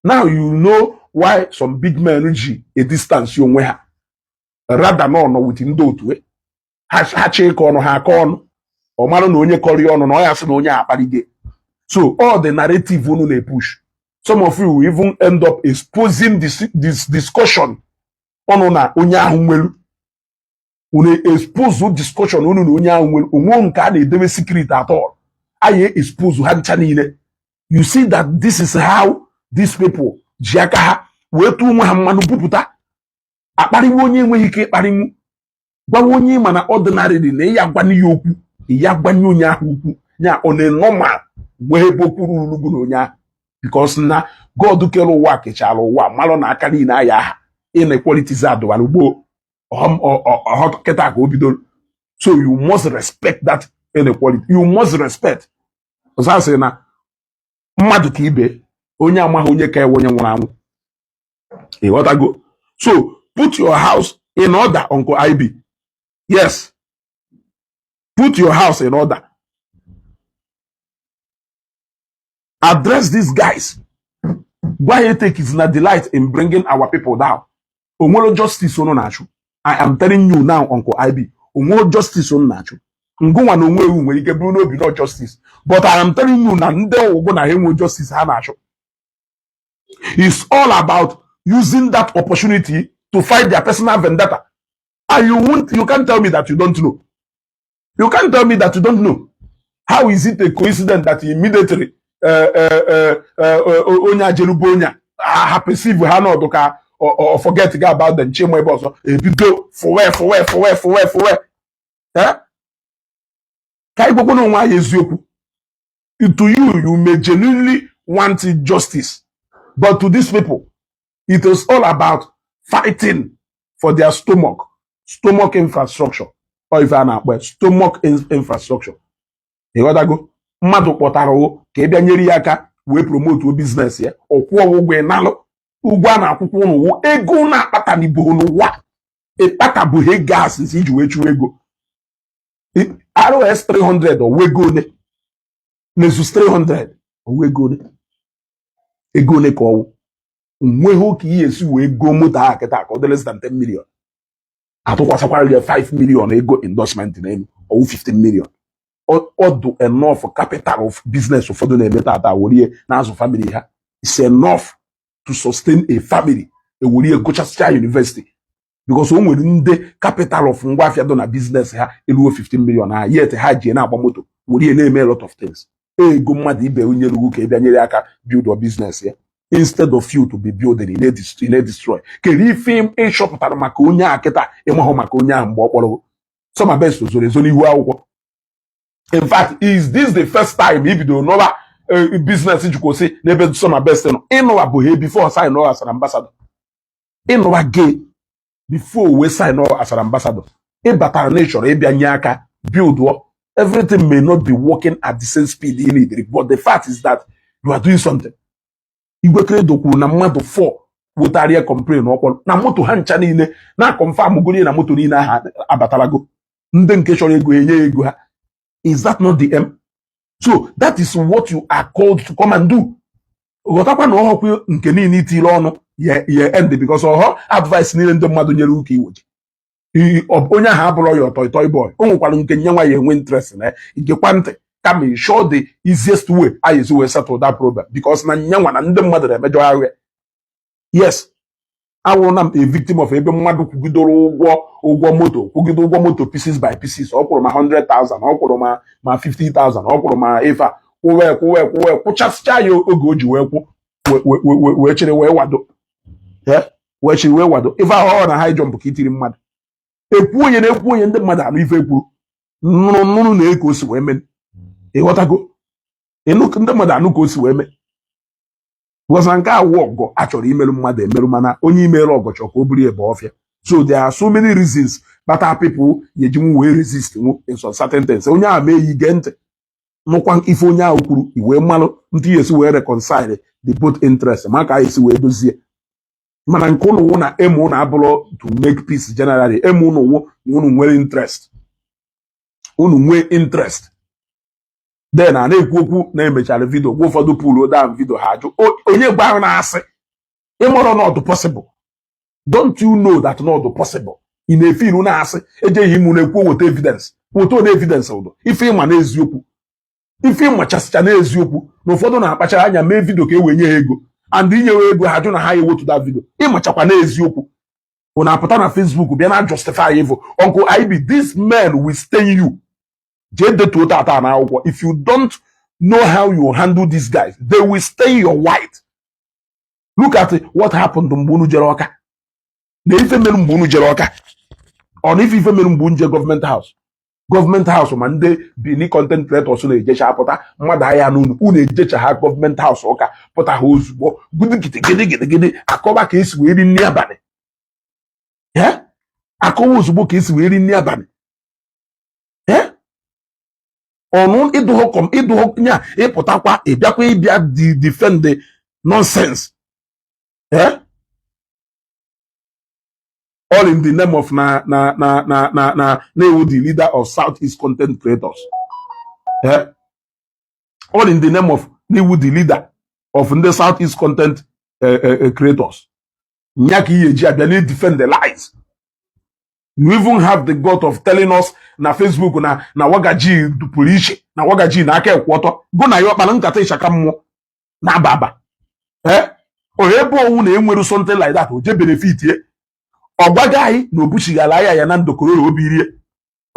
Now you know why some big men ji a distance onwe ha rather na ọnọ with ndị otu ha. Ha chịkọ ọnụ ha akọ ọnụ, ọ mara na onye kọrọ ya ọnụ na ọ ya sị na onye akparige. So all the narrative unu na-epush. Some of you will even end up exposing this discussion ọnụ na onye ahụ nwelu. Unu expose discussion unu na onye ahụ nwelu onwe nke a na-edebe secret at all. Anyị expose ha ncha niile. You see that this is how these people ji aka ha wee tụọ onwe ha mmanụ, bupụta akparịwa onye enweghị ike ịkparịnwu, gwawa onye ma na ordinary dị na ịya agwanye ya okwu, ịya agwanye onye ahụ okwu ya ọ na normal nwee ebe okwu ruru gụ na onye ahụ, because na God kere ụwa kechara ụwa malụ na aka niile aya aha inequalities adụwara gboo ọhọ kịta ka o bidoro. So you must respect that inequality. You must respect. Ọzọ asị na mmadụ ka ibe onye amaghị onye ka ewe onye nwụrụ anwụ. Ịghọtago? So put your house in order, Uncle IB. Yes, put your house in order. Address these guys. Gwa ya take is na delight in bringing our people down. Onwero justice unu na-achụ. I am telling you now, Uncle IB, onwero justice unu na-achụ. Ngụnwa na onwe ewu nwere ike bụrụ n'obi no justice, but I am telling you na ndị ọgwụgwụ na ha enwe justice ha na-achụ. It's all about using that opportunity to fight their personal vendetta, and you won't you can't tell me that you don't know. You can't tell me that you don't know. How is it a coincidence that immediately onye ajelubo onye a ha perceive ha nọdụ ka or forget go about them chima ebe ọzọ ebido fụwe fụwe fụwe fụwe fụwe? Eh? Ka anyị gwakwa onwe anyị eziokwu. To you, you may genuinely want justice, but to these people it is all about fighting for their stomach infrastructure, or ife a na-akpọ ya, stomach infrastructure. Ịghọtago? Mmadụ kpọtara o ka ị bịa nyere ya aka wee promote business ya, ọ kwụọ ụgwọ, ịnalụ ụgwọ a na-akwụkwọ ụnụ wụ ego na-akpata n'ibo n'ụwa ịkpatabụghị ego a since iji wee chụwa ego. RS 300 ọwụ ego ole? Lexus 300 ọwụ ego ole? Ego ole ka ọwụ? Nweghị ka ihe esi wee goo moto ahụ kịta ka ọ dị less than 10 million. Atụkwasịkwara ya 5 million ego endorsement n'elu, ọwụ 15 million. Ọ dụ enough capital of business ụfọdụ na-eme tata werie na-azụ family ha. It's enough to sustain a family, ewerie gụchasịcha university, because o nwere ndị capital of ngwaafịa dị na business ha eruo 15 million ha, yet ha ji na-agba moto werie na-eme a lot of things. Ego mmadụ ibe onye rugwu ka ị bịa nyere aka build your business ya, instead of you to be building, ị na-destroy. Kedu ife ịchọpụtara maka onye a kịta ịmahụ maka onye ahụ mgbe ọ kpọrọ Soma Best zoro ezo n'ihu akwụkwọ? In fact, is this the first time i bidoro n'ụwa business jikwụsị n'ebe Soma Best nọ? Ịnụwa bụ ha before sign as an ambassador. Ịnụwa gay before wee sign as an ambassador. Ịbatara na ịchọrọ ịbịa nye aka build. Everything may not be working at the same speed you need, but the fact is that you are doing something. Igwe Credo kwuru na mmadụ 4 wetara ya complain ọkpọrọ na moto ha ncha niile na confirm goro na moto niile ahụ abatalago. Ndị nke chọrọ ego enye ya ego ha. Is that not the M? So that is what you are called to come and do. Ghọtakwa na ọhọkwa nke niile itile ọnụ ye ye end, because ọhọ advice niile ndị mmadụ nyere ụka iweji onye ahụ abụrọ ya ọtọ toy boy. O nwekwara nke nye nwa ya enwe interest na ya igekwa ntị kama ị show the easiest way a esi wee settle that problem, because na nyanwa na ndị mmadụ na-emejọ ahụ. Yes, awụrụ na m a victim of ebe mmadụ kwugidoro ụgwọ moto, kwugide ụgwọ moto pieces by pieces. Ọ kwụrụ ma 100,000, ọ kwụrụ ma 50,000, ọ kwụrụ ma ife a kwụwe kwụwe kwụwe kwụchasịcha ya. Oge o ji wee kwụ wee chịrị wee wado, wee chịrị wee wado ife ahụ ọ na high jump ka itiri mmadụ ekwu onye na-ekwu onye ndị mmadụ anụ ife kwuru nụrụ nụrụ na eko o si wee mee. Ịghọtago? Ịnụ ndị mmadụ anụ ka o si wee mee, because na nke awụ ọgọ a chọrọ imerụ mmadụ emerụ, mana onye imerụ ọgọ chọrọ ka o buru ebe ọfịa. So there are so many reasons kpata people ga-eji wee resist nwu in some certain things. Onye ahụ mee yi gee ntị nụkwa ife onye ahụ kwuru, i wee malụ ntụ ya esi wee reconcile the both interest ma ka anyị esi wee dozie. Mana nke ụnụ wụ na emu ụnụ abụrụ to make peace generally. Emu ụnụ wụ na unu nwere interest, unu nwee interest. Then a na-ekwu okwu na-emechara video gwa ụfọdụ pull down video ha ajụ onye gwa ahụ na-asị ịmụrụ not possible. Don't you know that not possible? Ị na-efe iru na-asị ejeghị ime na-ekwu weta evidence, weta onye evidence ụdọ ife ịma n'eziokwu, ife ịmachasịcha n'eziokwu na ụfọdụ na-akpachara anya mee video ka e wee nye ha ego. And inyewe ego ha jụ na ha ewetu that video. Ịmachakwa na eziokwu unu apụta na Facebook bịa na justify evil. Uncle IB, this men will stain you. Jee detuo tata na akwụkwọ. If you don't know how you handle these guys, they will stain your white. Look at what happened mgbe unu jere Ọka na ife mere mgbe unu jere Ọka. Ọ na ife mere mgbe unu je Government House, Government House, ma ndị Bini content creators na-ejecha apụta mmadụ ahịa n'unu unu ejecha ha Government House ụka pụta ha ozugbo gidigidi akọba ka esi wee ri nri abalị. Eh? Akọwa ozugbo ka esi wee ri nri abalị. Eh? Ọnụ ịdụghọ kọm ịdụghọ nya ịpụtakwa ịbịakwa ịbịa di defend the nonsense. Eh? All in the name of na na-ewu the leader of Southeast content creators. Eh? All in the name of na-ewu the leader of ndị Southeast content creators. Nya ka ihe eji abịa na defend the lies. You even have the gut of telling us na Facebook na Wagaji pụrụ iche, na Wagaji na aka ekwu ọtọ gụ na ya ọkpara nkata ịchaka mmụọ na-aba aba. Eh? O ebe owu na enwere something like that o je benefit ye. Ọ gwaghị anyị na obuchighara aya ya na ndo kororo obi rie.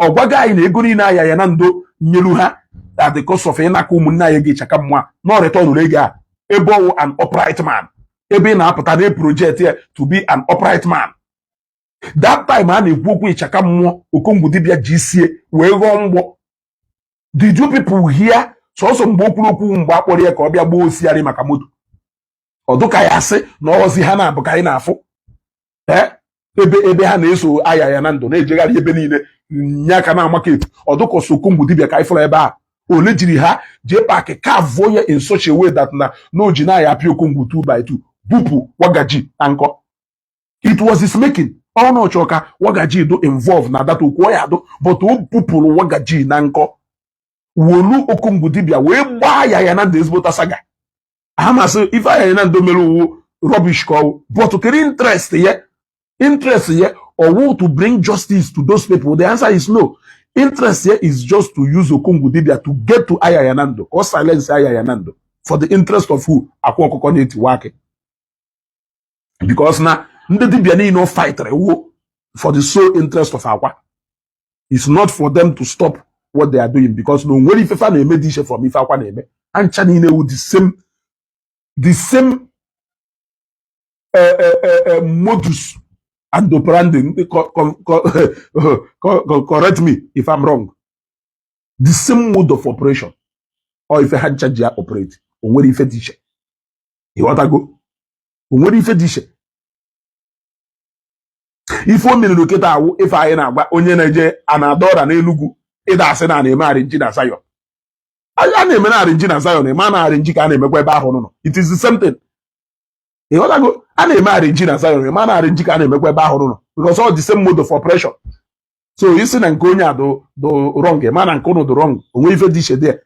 Ọ gwaghị anyị na ego niile aya ya na ndo nyelu ha at the cost of ịnaka ụmụnne anyị ego ịchaka mmụọ na return ego a. Ebe ọwụ an upright man, ebe ị na-apụta na project ya to be an upright man. That time a na-ekwu okwu ịchaka mmụọ, Okongwu dibịa ji isie wee ghọọ mgbọ. Did you people hear? Sọsọ mgbe o kwuru okwu, mgbe a kpọrọ ya ka ọ bịa gbaa osiarị maka moto, ọ dụka ya asị na ọzi ha na-abụ ka anyị na-afụ. Ee, ebe ha na-eso aya ya na ndụ na-ejegharị ebe niile nye aka na market, ọ dụka Okongwu dibịa ka anyị fụrụ ebe a. Ole jiri ha jee paakị kavuo ya in such a way that na o ji na-aya apịa Okongwu 2 by 2 bupụ Wagaji na nkọ. It was his making. Ọ na ọchọ ka Wagaji do involve na data okwu ya do, but o bupụrụ Wagaji na nkọ, wolu Okongwu dibịa wee gbaa ya ya na ndụ ezigbo saga. Ha masị ife anya ya na ndo mere uwu rubbish ka ọwụ, but kedu interest ya? Interest ya ọwụ to bring justice to those people? The answer is no. Interest here is just to use Okongwu dibia to get to aya ya na ndụ, ka ọ silence aya ya na ndụ for the interest of who? Akwa ọkụkọ na-etiwa akị, because na ndị dibia niile fightịrị wo for the sole interest of Akwa. It's not for them to stop what they are doing, because na onwere ifefa na-eme dị iche from ife Akwa na-eme. Ha ncha niile wu the same modus and operandi. Correct me if I'm wrong, the same mode of operation or ife ha ncha ji ya operate. O nwere ife dị iche? Ịghọtago? O nwere ife dị iche? Ife o meriri kịta awụ ife anyị na-agwa onye na-eje a na-ada ọra n'Enugwu ịda asị na a na-eme arrange na Zion. A na-eme na arrange na Zion, eme na arrange ka a na-emekwa ebe ahụ nọ. It is the same thing. Ịghọtago? A na-eme arrange na Zion, eme na arrange ka a na-emekwa ebe ahụ nọ, because all the same mode of operation. So isi na nke onye a do wrong, ma na nke ụnụ do wrong, onwe ife dị iche dị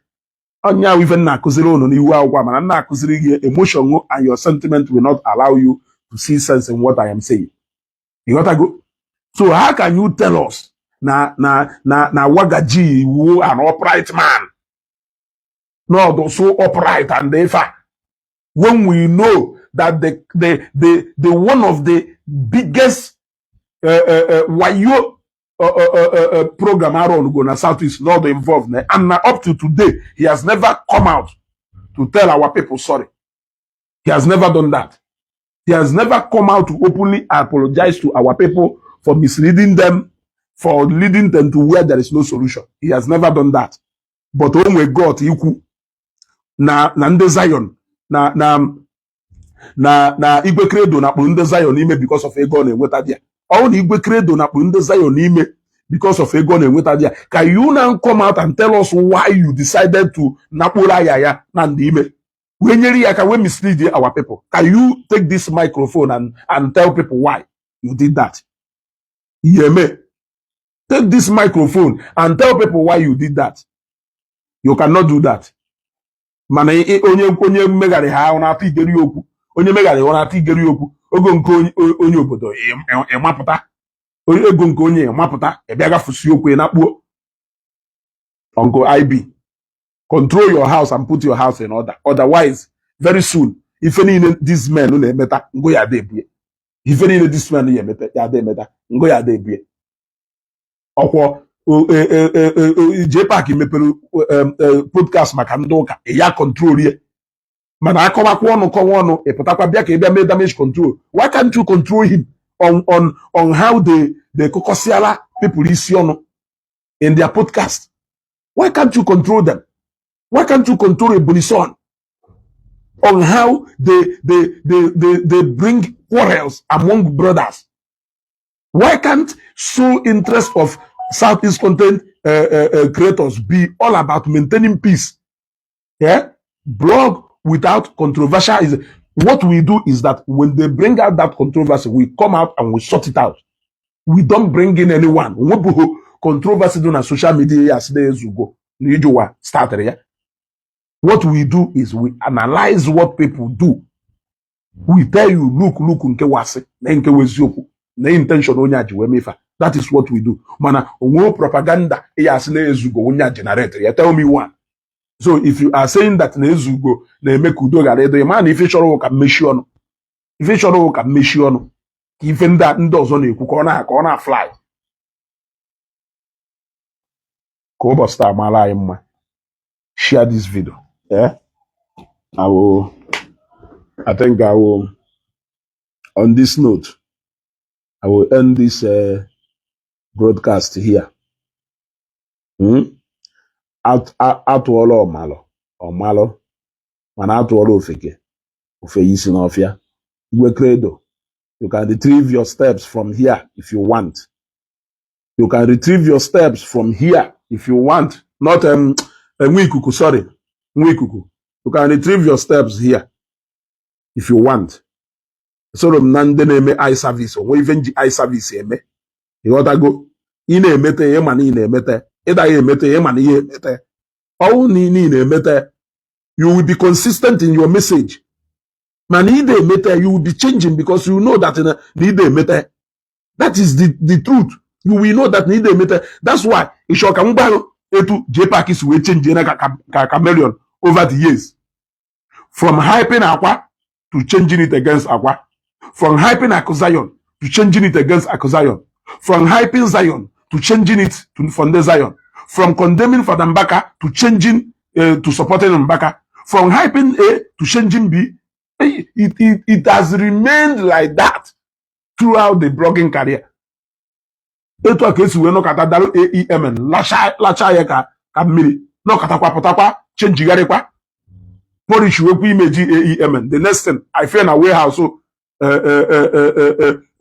ọnya ahụ. Ife nna akụziri ụnụ n'iwu akwụkwọ, mana nna akụziri gị emotion and your sentiment will not allow you to see sense in what I am saying. Ịghọtago? So how can you tell us na Wagaji wu an upright man, not so upright and ife a, when we know that the one of the biggest wayo program Aaron go na Southeast not involved na, and na up to today he has never come out to tell our people sorry? He has never done that. He has never come out to openly apologize to our people for misleading them, for leading them to where there is no solution. He has never done that. But o nwe God ikwu na ndị Zion na Igwe Credo na kpụrụ ndị Zion ime because of ego ọ na-enweta dị ya. Ọ na Igwe Credo na kpụrụ ndị Zion ime because of ego ọ na-enweta dị ya. Can you now come out and tell us why you decided to nakpụrụ aya ya na ndị ime wee nyere ya aka wee mislead our people? Can you take this microphone and tell people why you did that? Yeme, take this microphone and tell people why you did that. You cannot do that. Mana onye megharị ha, ọ na-atụ igeri okwu. Onye megharị, ọ na-atụ igeri okwu. Ogo nke onye obodo ịmapụta ego nke onye ịmapụta ịbịa gafusi okwu ị nakpuo. Uncle IB, control your house and put your house in order. Otherwise, very soon Ife niile this men na-emeta, ngo ya ada ebue. Ife niile this men ya emeta, ya ada emeta, ngo ya ada ebue. Ọkwọ JPAC mepere podcast maka ndị ụka, ya control ye, mana akọwakwa ọnụ, kọwa ọnụ, ịpụtakwa bịa ka ị bịa mee damage control. Why can't you control him on how they kụkọsịala people isi ọnụ in their podcast? Why can't you control them? Why can't you control Ebony Son on how they bring quarrels among brothers? Why can't sole interest of Southeast content creators be all about maintaining peace? Yeah, blog without controversial is what we do, is that when they bring out that controversy, we come out and we sort it out. We don't bring in anyone. Nwebụghị controversy dị na social media ya asị na ezugo na ijuwa started ya. What we do is we analyze what people do. We tell you, "Look, look, nke wasị na nke wụ eziokwu na intention onye a ji wee mefa." That is what we do. Mana onwe propaganda ya asị na ezugo onye a generate ya, tell me one. So if you are saying that na ezugo na-eme ka udo ghara ịdị, ma na ife chọrọ ka mmechi ọnụ, ife chọrọ ka mmechi ọnụ, ka ife ndị ndị ọzọ na-ekwu ka ọ na fly. Ka ụbọchị taa mara anyị mma. Share this video. Yeah, I think I will, on this note, I will end this broadcast here. Atụọla ọmalụ ọmalụ, mana atụọla ofeke ofe isi n'ọfịa. Igwe Credo, you can retrieve your steps from here if you want. You can retrieve your steps from here if you want. Not nwa ikuku, sorry, nwa ikuku, you can retrieve your steps here if you want. Soro m na ndị na-eme eye service, onwe ife nji eye service eme. Ịghọtago? Ị na-emete ya, ịma na ị na-emete. Ịdaghị emete ya, ịma na ihe emete. Ọwụ na ị na-emete, you will be consistent in your message. Mana ị na-emete, you will be changing because you know that na ị na-emete. That is the truth. You will know that na ị na-emete. That's why ịchọ ka m gbarụ etu JPAC si wee change na ka chameleon over the years, from hyping Akwa to changing it against Akwa, from hyping Aku Zion to changing it against Aku Zion, from hyping Zion to changing it to Funde Zion, from condemning Father Mbaka to changing to supporting Mbaka, from hyping A to changing B. It has remained like that throughout the blogging career. Etu a ka esi wee nọkọta darụ AEMN lacha ya ka mmiri, nọkọtakwa pụtakwa chenjigharịkwa, polish wekwa imeji AEMN. The next thing I fear na warehouse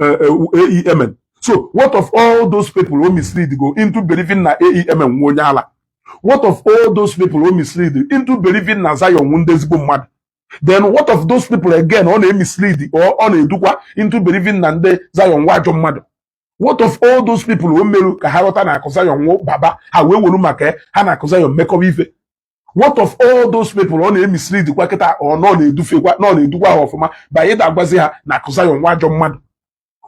AEMN. So what of all those people who mislead go into believing na AEMN nwe onye ala? What of all those people who mislead into believing na Zion nwu ndị ezigbo mmadụ? Then what of those people again ọ na-emislead or ọ na-edukwa into believing na ndị Zion nwa ajọ mmadụ? What of all those people o meru ka ha ghọta na Akụ Zion nwụ baba ha wee welu maka ha na Akụ Zion mekọba ife? What of all those people ọ na-emislead kwa kịta, ọ nọ na-edufekwa, nọ na-edukwa ha ọfụma ba ịda agwazi ha na Akụ Zion nwa ajọ mmadụ?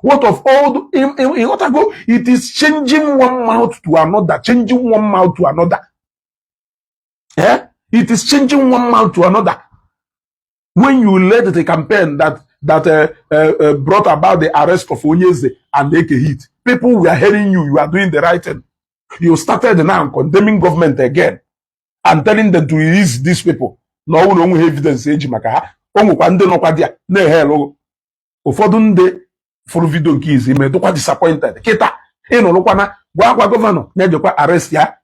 What of all ịghọtago? It is changing one mouth to another, changing one mouth to another. Eh? It is changing one mouth to another. When you led the campaign that brought about the arrest of Onyeze and Eke Hit, people were hearing you. You are doing the right thing. You started now condemning government again and telling them to release these people. Na ọ bụrụ na onweghị evidence eji maka ha, o nwekwa ndị nọkwa dị ya na-ehe elụgụ. Ụfọdụ ndị fụrụ video nke izi ime dụkwa disappointed. Kịta ịnụrụkwana gwa akwa governor na-ejekwa arrest ya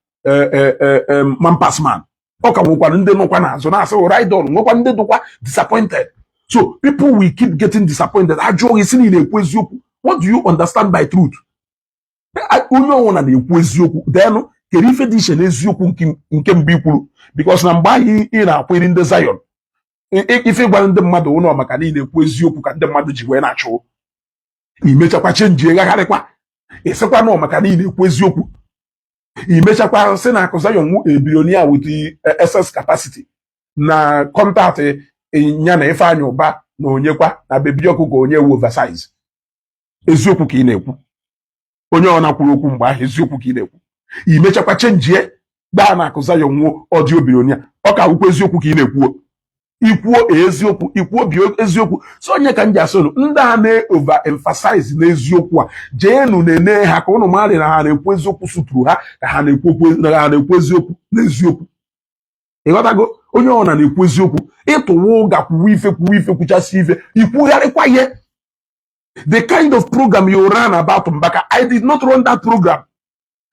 man pass man. Ọ ka nwekwara ndị nọkwa n'azụ na-asị ride on, nwekwa ndị dụkwa disappointed. So people will keep getting disappointed. Ajụọ gị si na ị na-ekwu eziokwu, what do you understand by truth? Onye ọnwụna na-ekwu eziokwu, denụ kedu ife dị iche n'eziokwu nke mbụ i kwuru? Because na mgbe ahụ ị na-akwere ndị Zion, ife gwara ndị mmadụ ụlọ maka na ị na-ekwu eziokwu ka ndị mmadụ ji wee na-achụ. Imechakwa change, gagharịkwa, ịsịkwa nọ maka na ị na-ekwu eziokwu. Imechakwa sị na Akụ Zion nwu a billionaire with the excess capacity na contact ya na Ifeanyị Ụba na onyekwa na bebi ọkụkọ onye wu oversize. Eziokwu ka ị na-ekwu. Onye ọ na-kwuru okwu mgbe ahụ, eziokwu ka ị na-ekwu. Imechakwa chenjie gbaa na Akụ Zion nwuo audio billionaire, ọ ka wụkwa eziokwu ka ị na-ekwu. Ikwuo eziokwu, ikwuo bi eziokwu. So onye ka m ji asị unu, ndị a na-over emphasize n'eziokwu a, jeenu na-ene ha ka unu marị na ha na-ekwu eziokwu suturu ha, ka ha na-ekwu okwu, na ha na-ekwu eziokwu n'eziokwu. Ịghọtago? Onye ọbụla na-ekwu eziokwu. Ịtụwa ụga, kwuwe ife, kwuwe ife, kwuchasị ife, ikwugharịkwa ihe. The kind of program you ran about Mbaka, I did not run that program.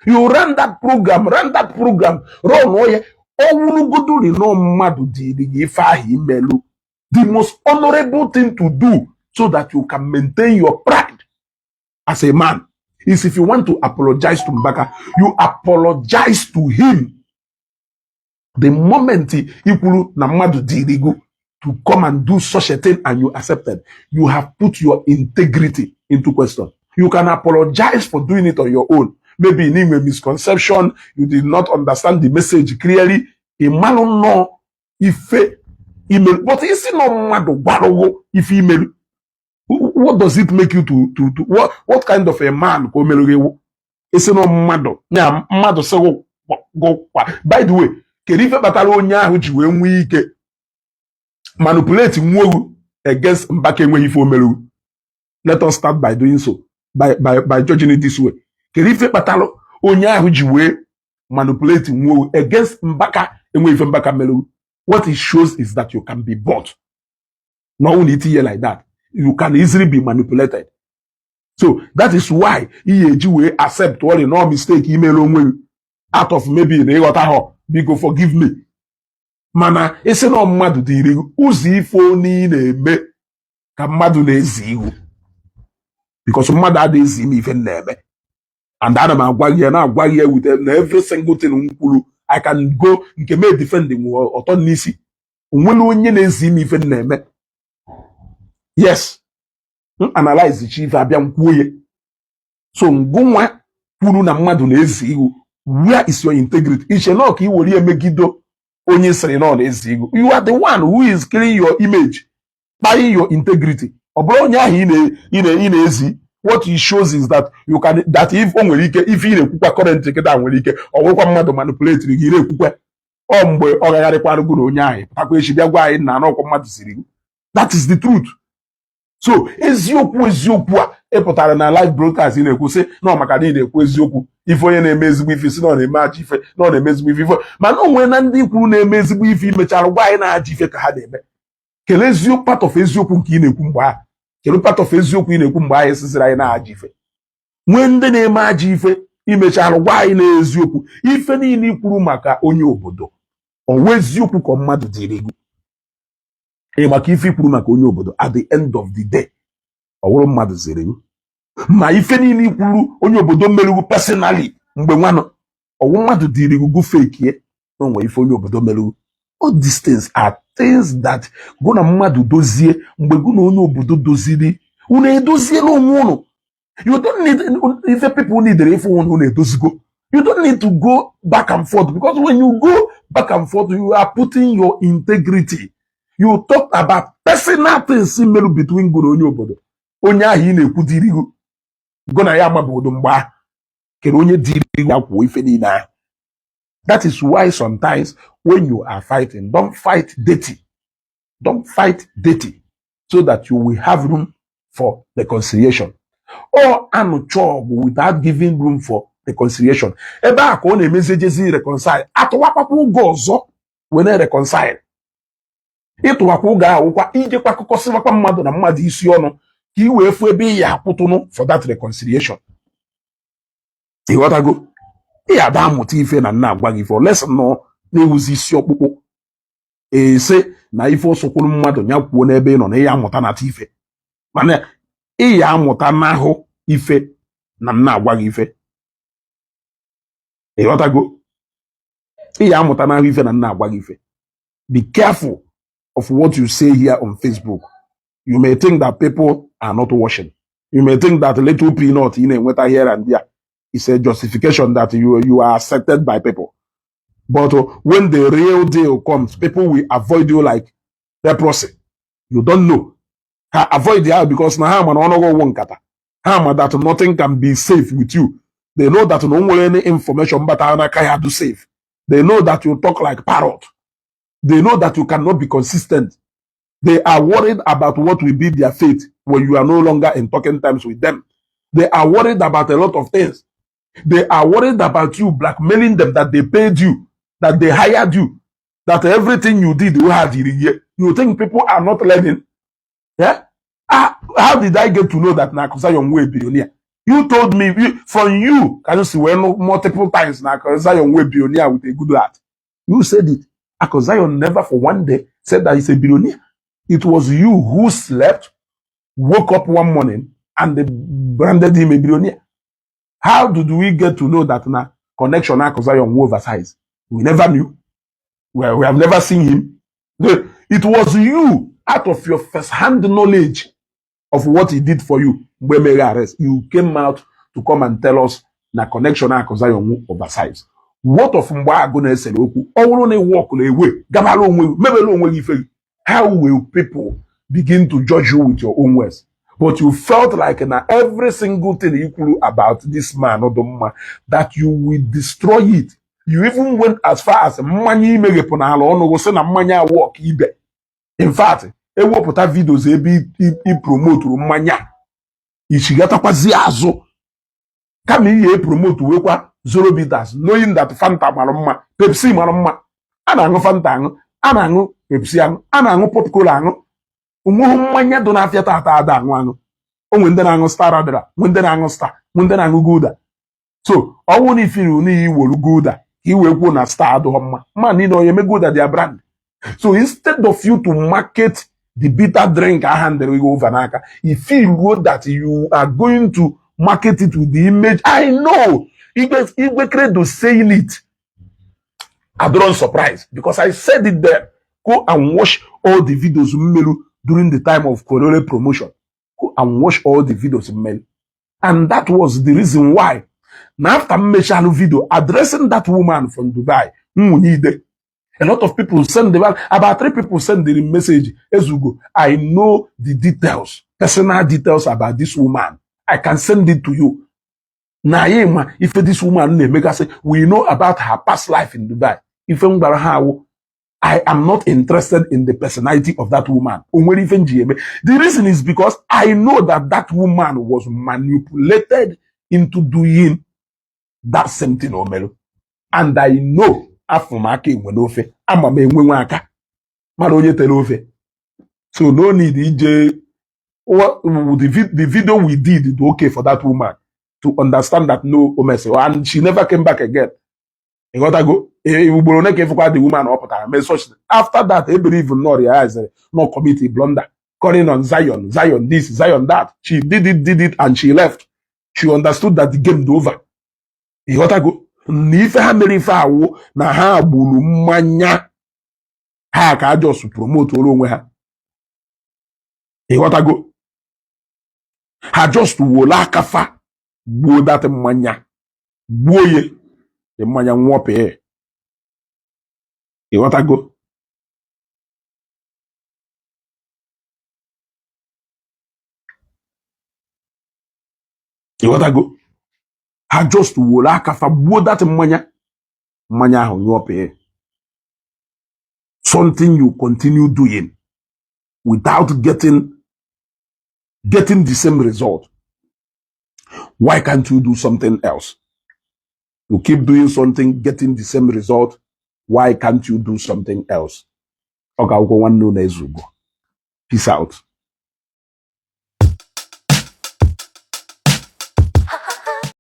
You ran that program, ran that program, run ya. Ọwụrụgodori nọ mmadụ dịrị gị ife ahụ imelu, the most honorable thing to do so that you can maintain your pride as a man is, if you want to apologize to Mbaka, you apologize to him. The moment i kwuru na mmadụ dịrị gị to come and do such a thing and you accepted, you have put your integrity into question. You can apologize for doing it on your own. Maybe in a misconception, you did not understand the message clearly. Ị malụ nnọọ ife imelu, but isi nọ mmadụ gwarụgo ife imelu, what does it make you to what kind of a man ka o mere gị ewu? Isi nọ mmadụ ya, mmadụ sị gụ kwa. By the way, kedu ife kpatara onye ahụ ji wee nwee ike manipulate nwogu against Mbaka enweghị ife o mere? Let us start by doing so, by judging it this way. Kedu ife kpatara onye ahụ ji wee manipulate nwogu against Mbaka enweghị ife Mbaka mere? What it shows is that you can be bought. Na ọnwụ na itinye like that, you can easily be manipulated. So that is why ihe eji wee accept ọrịa no mistake imere onwe gị out of maybe na ịghọta ha, biko forgive me. Mana isi na mmadụ dịrị gị ụzọ ife onye ị na-eme ka mmadụ na-ezi ihu, because mmadụ adịghị ezi ime ife m na-eme. And ana m agwa gị ya, na-agwa gị ya with na every single thing m kwuru, I can go nke m defend ọtọ n'isi. Onwere onye na-ezi ime ife m na-eme? Yes, m analyze chi ife abịa m kwuo ya. So ngụnwa kwuru na mmadụ na-ezi ihu, where is your integrity? Iche na ka i were ya megido onye sịrị na ọ na-ezi ihu. You are the one who is killing your image, buying your integrity. Ọ bụrụ onye ahụ ị na-ezi, what it shows is that you can, that if o nwere ike, ife ị na-ekwukwa current kịta nwere ike ọ bụrụkwa mmadụ manipulate gị, ị na-ekwukwa. Ọ mgbe ọ gagharịkwara gụ na onye ahụ pụtakwa echi bịa gwa anyị na anọkwa mmadụ siri gị. That is the truth. So eziokwu, eziokwu a ị pụtara na live broadcast, ị na-ekwu sị na ọ maka na ị na-ekwu eziokwu. Ife onye na-eme ezigbo ife si na ọ na-eme ajọ ife, na ọ na-eme ezigbo ife ife, mana o nwere na ndị kwuru na-eme ezigbo ife, imechara gwa anyị na ajọ ife ka ha na-eme. Kelee eziokwu, part of eziokwu nke ị na-ekwu mgbe ahụ. Kedu part of eziokwu ị na-ekwu mgbe ahụ sisiri anyị na ajọ ife? Nwee ndị na-eme ajọ ife, imechara gwa anyị na eziokwu. Ife niile i kwuru maka onye obodo, ọwa eziokwu ka mmadụ dịrị gị? Ị maka ife i kwuru maka onye obodo, at the end of the day, ọ bụrụ mmadụ ziri gị. Ma ife niile i kwuru onye obodo merugwu personally mgbe nwanụ, ọwụ mmadụ dịrị gị gụfekie na onwe ife onye obodo merugwu? All these things are things that gụ na mmadụ dozie. Mgbe gụ na onye obodo doziri, unu edoziela onwe unu. You don't need ife people need ife unu edozigo. You don't need to go back and forth, because when you go back and forth, you are putting your integrity. You talk about personal things merụ between gụ na onye obodo, onye ahụ ị na-ekwu dịrị gị, gụ na ya amabodo mgbe ahụ. Kere onye dịrị gị ya kwuo ife niile ahụ? That is why sometimes when you are fighting, don't fight dirty. Don't fight dirty, so that you will have room for reconciliation. Or anụcha ọgụ without giving room for reconciliation, ebe a ka ọ na-emezi ejezi reconcile, atụwakwakwa ụgwọ ọzọ wee na-reconcile. Ịtụwakwa ụgwọ ahụkwa, ijekwa akụkọ sịwakwa mmadụ na mmadụ isi ọnụ ka ị wee fụ ebe ị ya akwụtụnụ for that reconciliation. Ịghọtago? Ị ya ada amụta ife na nna agwa gị ife lesson nọ na-ewuzi isi ọkpụkpụ ese na ife ọsọkwuru mmadụ ya kwuo n'ebe ị nọ na ị ya amụta na ife, mana ị ya amụta n'ahụ ife na nna agwa gị ife. Ịghọtago? Ị ya amụta n'ahụ ife na nna agwa gị ife. Be careful of what you say here on Facebook. You may think that people are not watching. You may think that little peanut ị na-enweta here and there is a justification that you are accepted by people. But when the real deal comes, people will avoid you like leprosy. You don't know. Ha avoid ya because na ha ma na ọnụgụ ụwụ nkata. Ha ma that nothing can be safe with you. They know that no nwere any information batara n'aka ya do safe. They know that you talk like parrot. They know that you cannot be consistent. They are worried about what will be their fate when you are no longer in talking terms with them. They are worried about a lot of things. They are worried about you blackmailing them that they paid you, that they hired you, that everything you did, you had. You think people are not learning? Yeah? Ah, how did I get to know that na Aku Zion wụ billionaire? You told me from you, can you see when multiple times na Aku Zion wụ billionaire with a good heart? You said it. Aku Zion never for one day said that he's a billionaire. It was you who slept, woke up one morning, and they branded him a billionaire. How did we get to know that now connection Aku Zion wụ oversize? We never knew. We have never seen him. It was you, out of your first-hand knowledge of what he did for you, mgbe mere arrest, you came out to come and tell us na connection Aku Zion wụ oversize. What of mgbe agụ na-esere okwu? Ọ bụrụ na ịwụ ọkụ na-ewe gabara onwe gị, mebere onwe gị ife gị. How will people begin to judge you with your own words? But you felt like na every single thing you kwuru about this man dị mma, that you will destroy it. You even went as far as mmanya imeghepụ n'ala ọnụ gị sị na mmanya awụ ọka ibe. In fact, ewepụta videos ebe i promoturu mmanya, ichigatakwazi azụ kama ihe promote wekwa Zoro Bitters, knowing that Fanta mara mma, Pepsi mara mma. A na-aṅụ Fanta aṅụ, a na-aṅụ Pepsi aṅụ, a na-aṅụ Pop Cola aṅụ. Onweghị mmanya dị n'afịa tata ada aṅụ aṅụ. Onwe ndị na-aṅụ Star Radra, nwe ndị na-aṅụ Star, nwe ndị na-aṅụ Gulder. So ọ bụrụ na ifiri n'iyi iworu Gulder ka i wee kwuo na Star adịghọ mma, mma niile onye eme Gulder their brand. So instead of you to market the bitter drink a handịrị gị over n'aka, you feel that you are going to market it with the image. I know Igwe, Igwe Credo saying it, I don't surprise because I said it there. Go and watch all the videos Mmelu during the time of Korole promotion. Go and watch all the videos Mmelu. And that was the reason why. Now after mmechalụ video addressing that woman from Dubai, nwunye Ide, a lot of people send the about three people send the message. "Ezugo, I know the details, personal details about this woman. I can send it to you." Na ya ma ife this woman na-emegasị, we know about her past life in Dubai. Ife m gwara ha awụ, I am not interested in the personality of that woman. O nwere ife m ji eme. The reason is because I know that that woman was manipulated into doing that same thing o mere. And I know afọ m aka enwe n'ofe, ama m enwe nwe aka mara onye tere ofe. So no need ije what the video we did is okay for that woman to understand that no omese, and she never came back again. You got to go. Ugboro ole ka ịfụkwa the woman ọ pụtara mee such after that e believe no realize no commit a blunder, calling on Zion, Zion this, Zion that. She did it and she left. She understood that the game is over. You got to go. Na ife ha mere ife awụ na ha gburu mmanya ha ka just promote onwe ha. Ịghọtago? Ha just wole aka fa gbuo that mmanya, gbuo ye the mmanya nwụọ pee. Ịghọtago? Ịghọtago? Ha just wole aka fa gbuo that mmanya, mmanya ahụ nyụọ pee. Something you continue doing without getting the same result, why can't you do something else? You keep doing something, getting the same result, why can't you do something else? Ọ ga-akwụkwọ nwanne unu Ezugo. Peace out.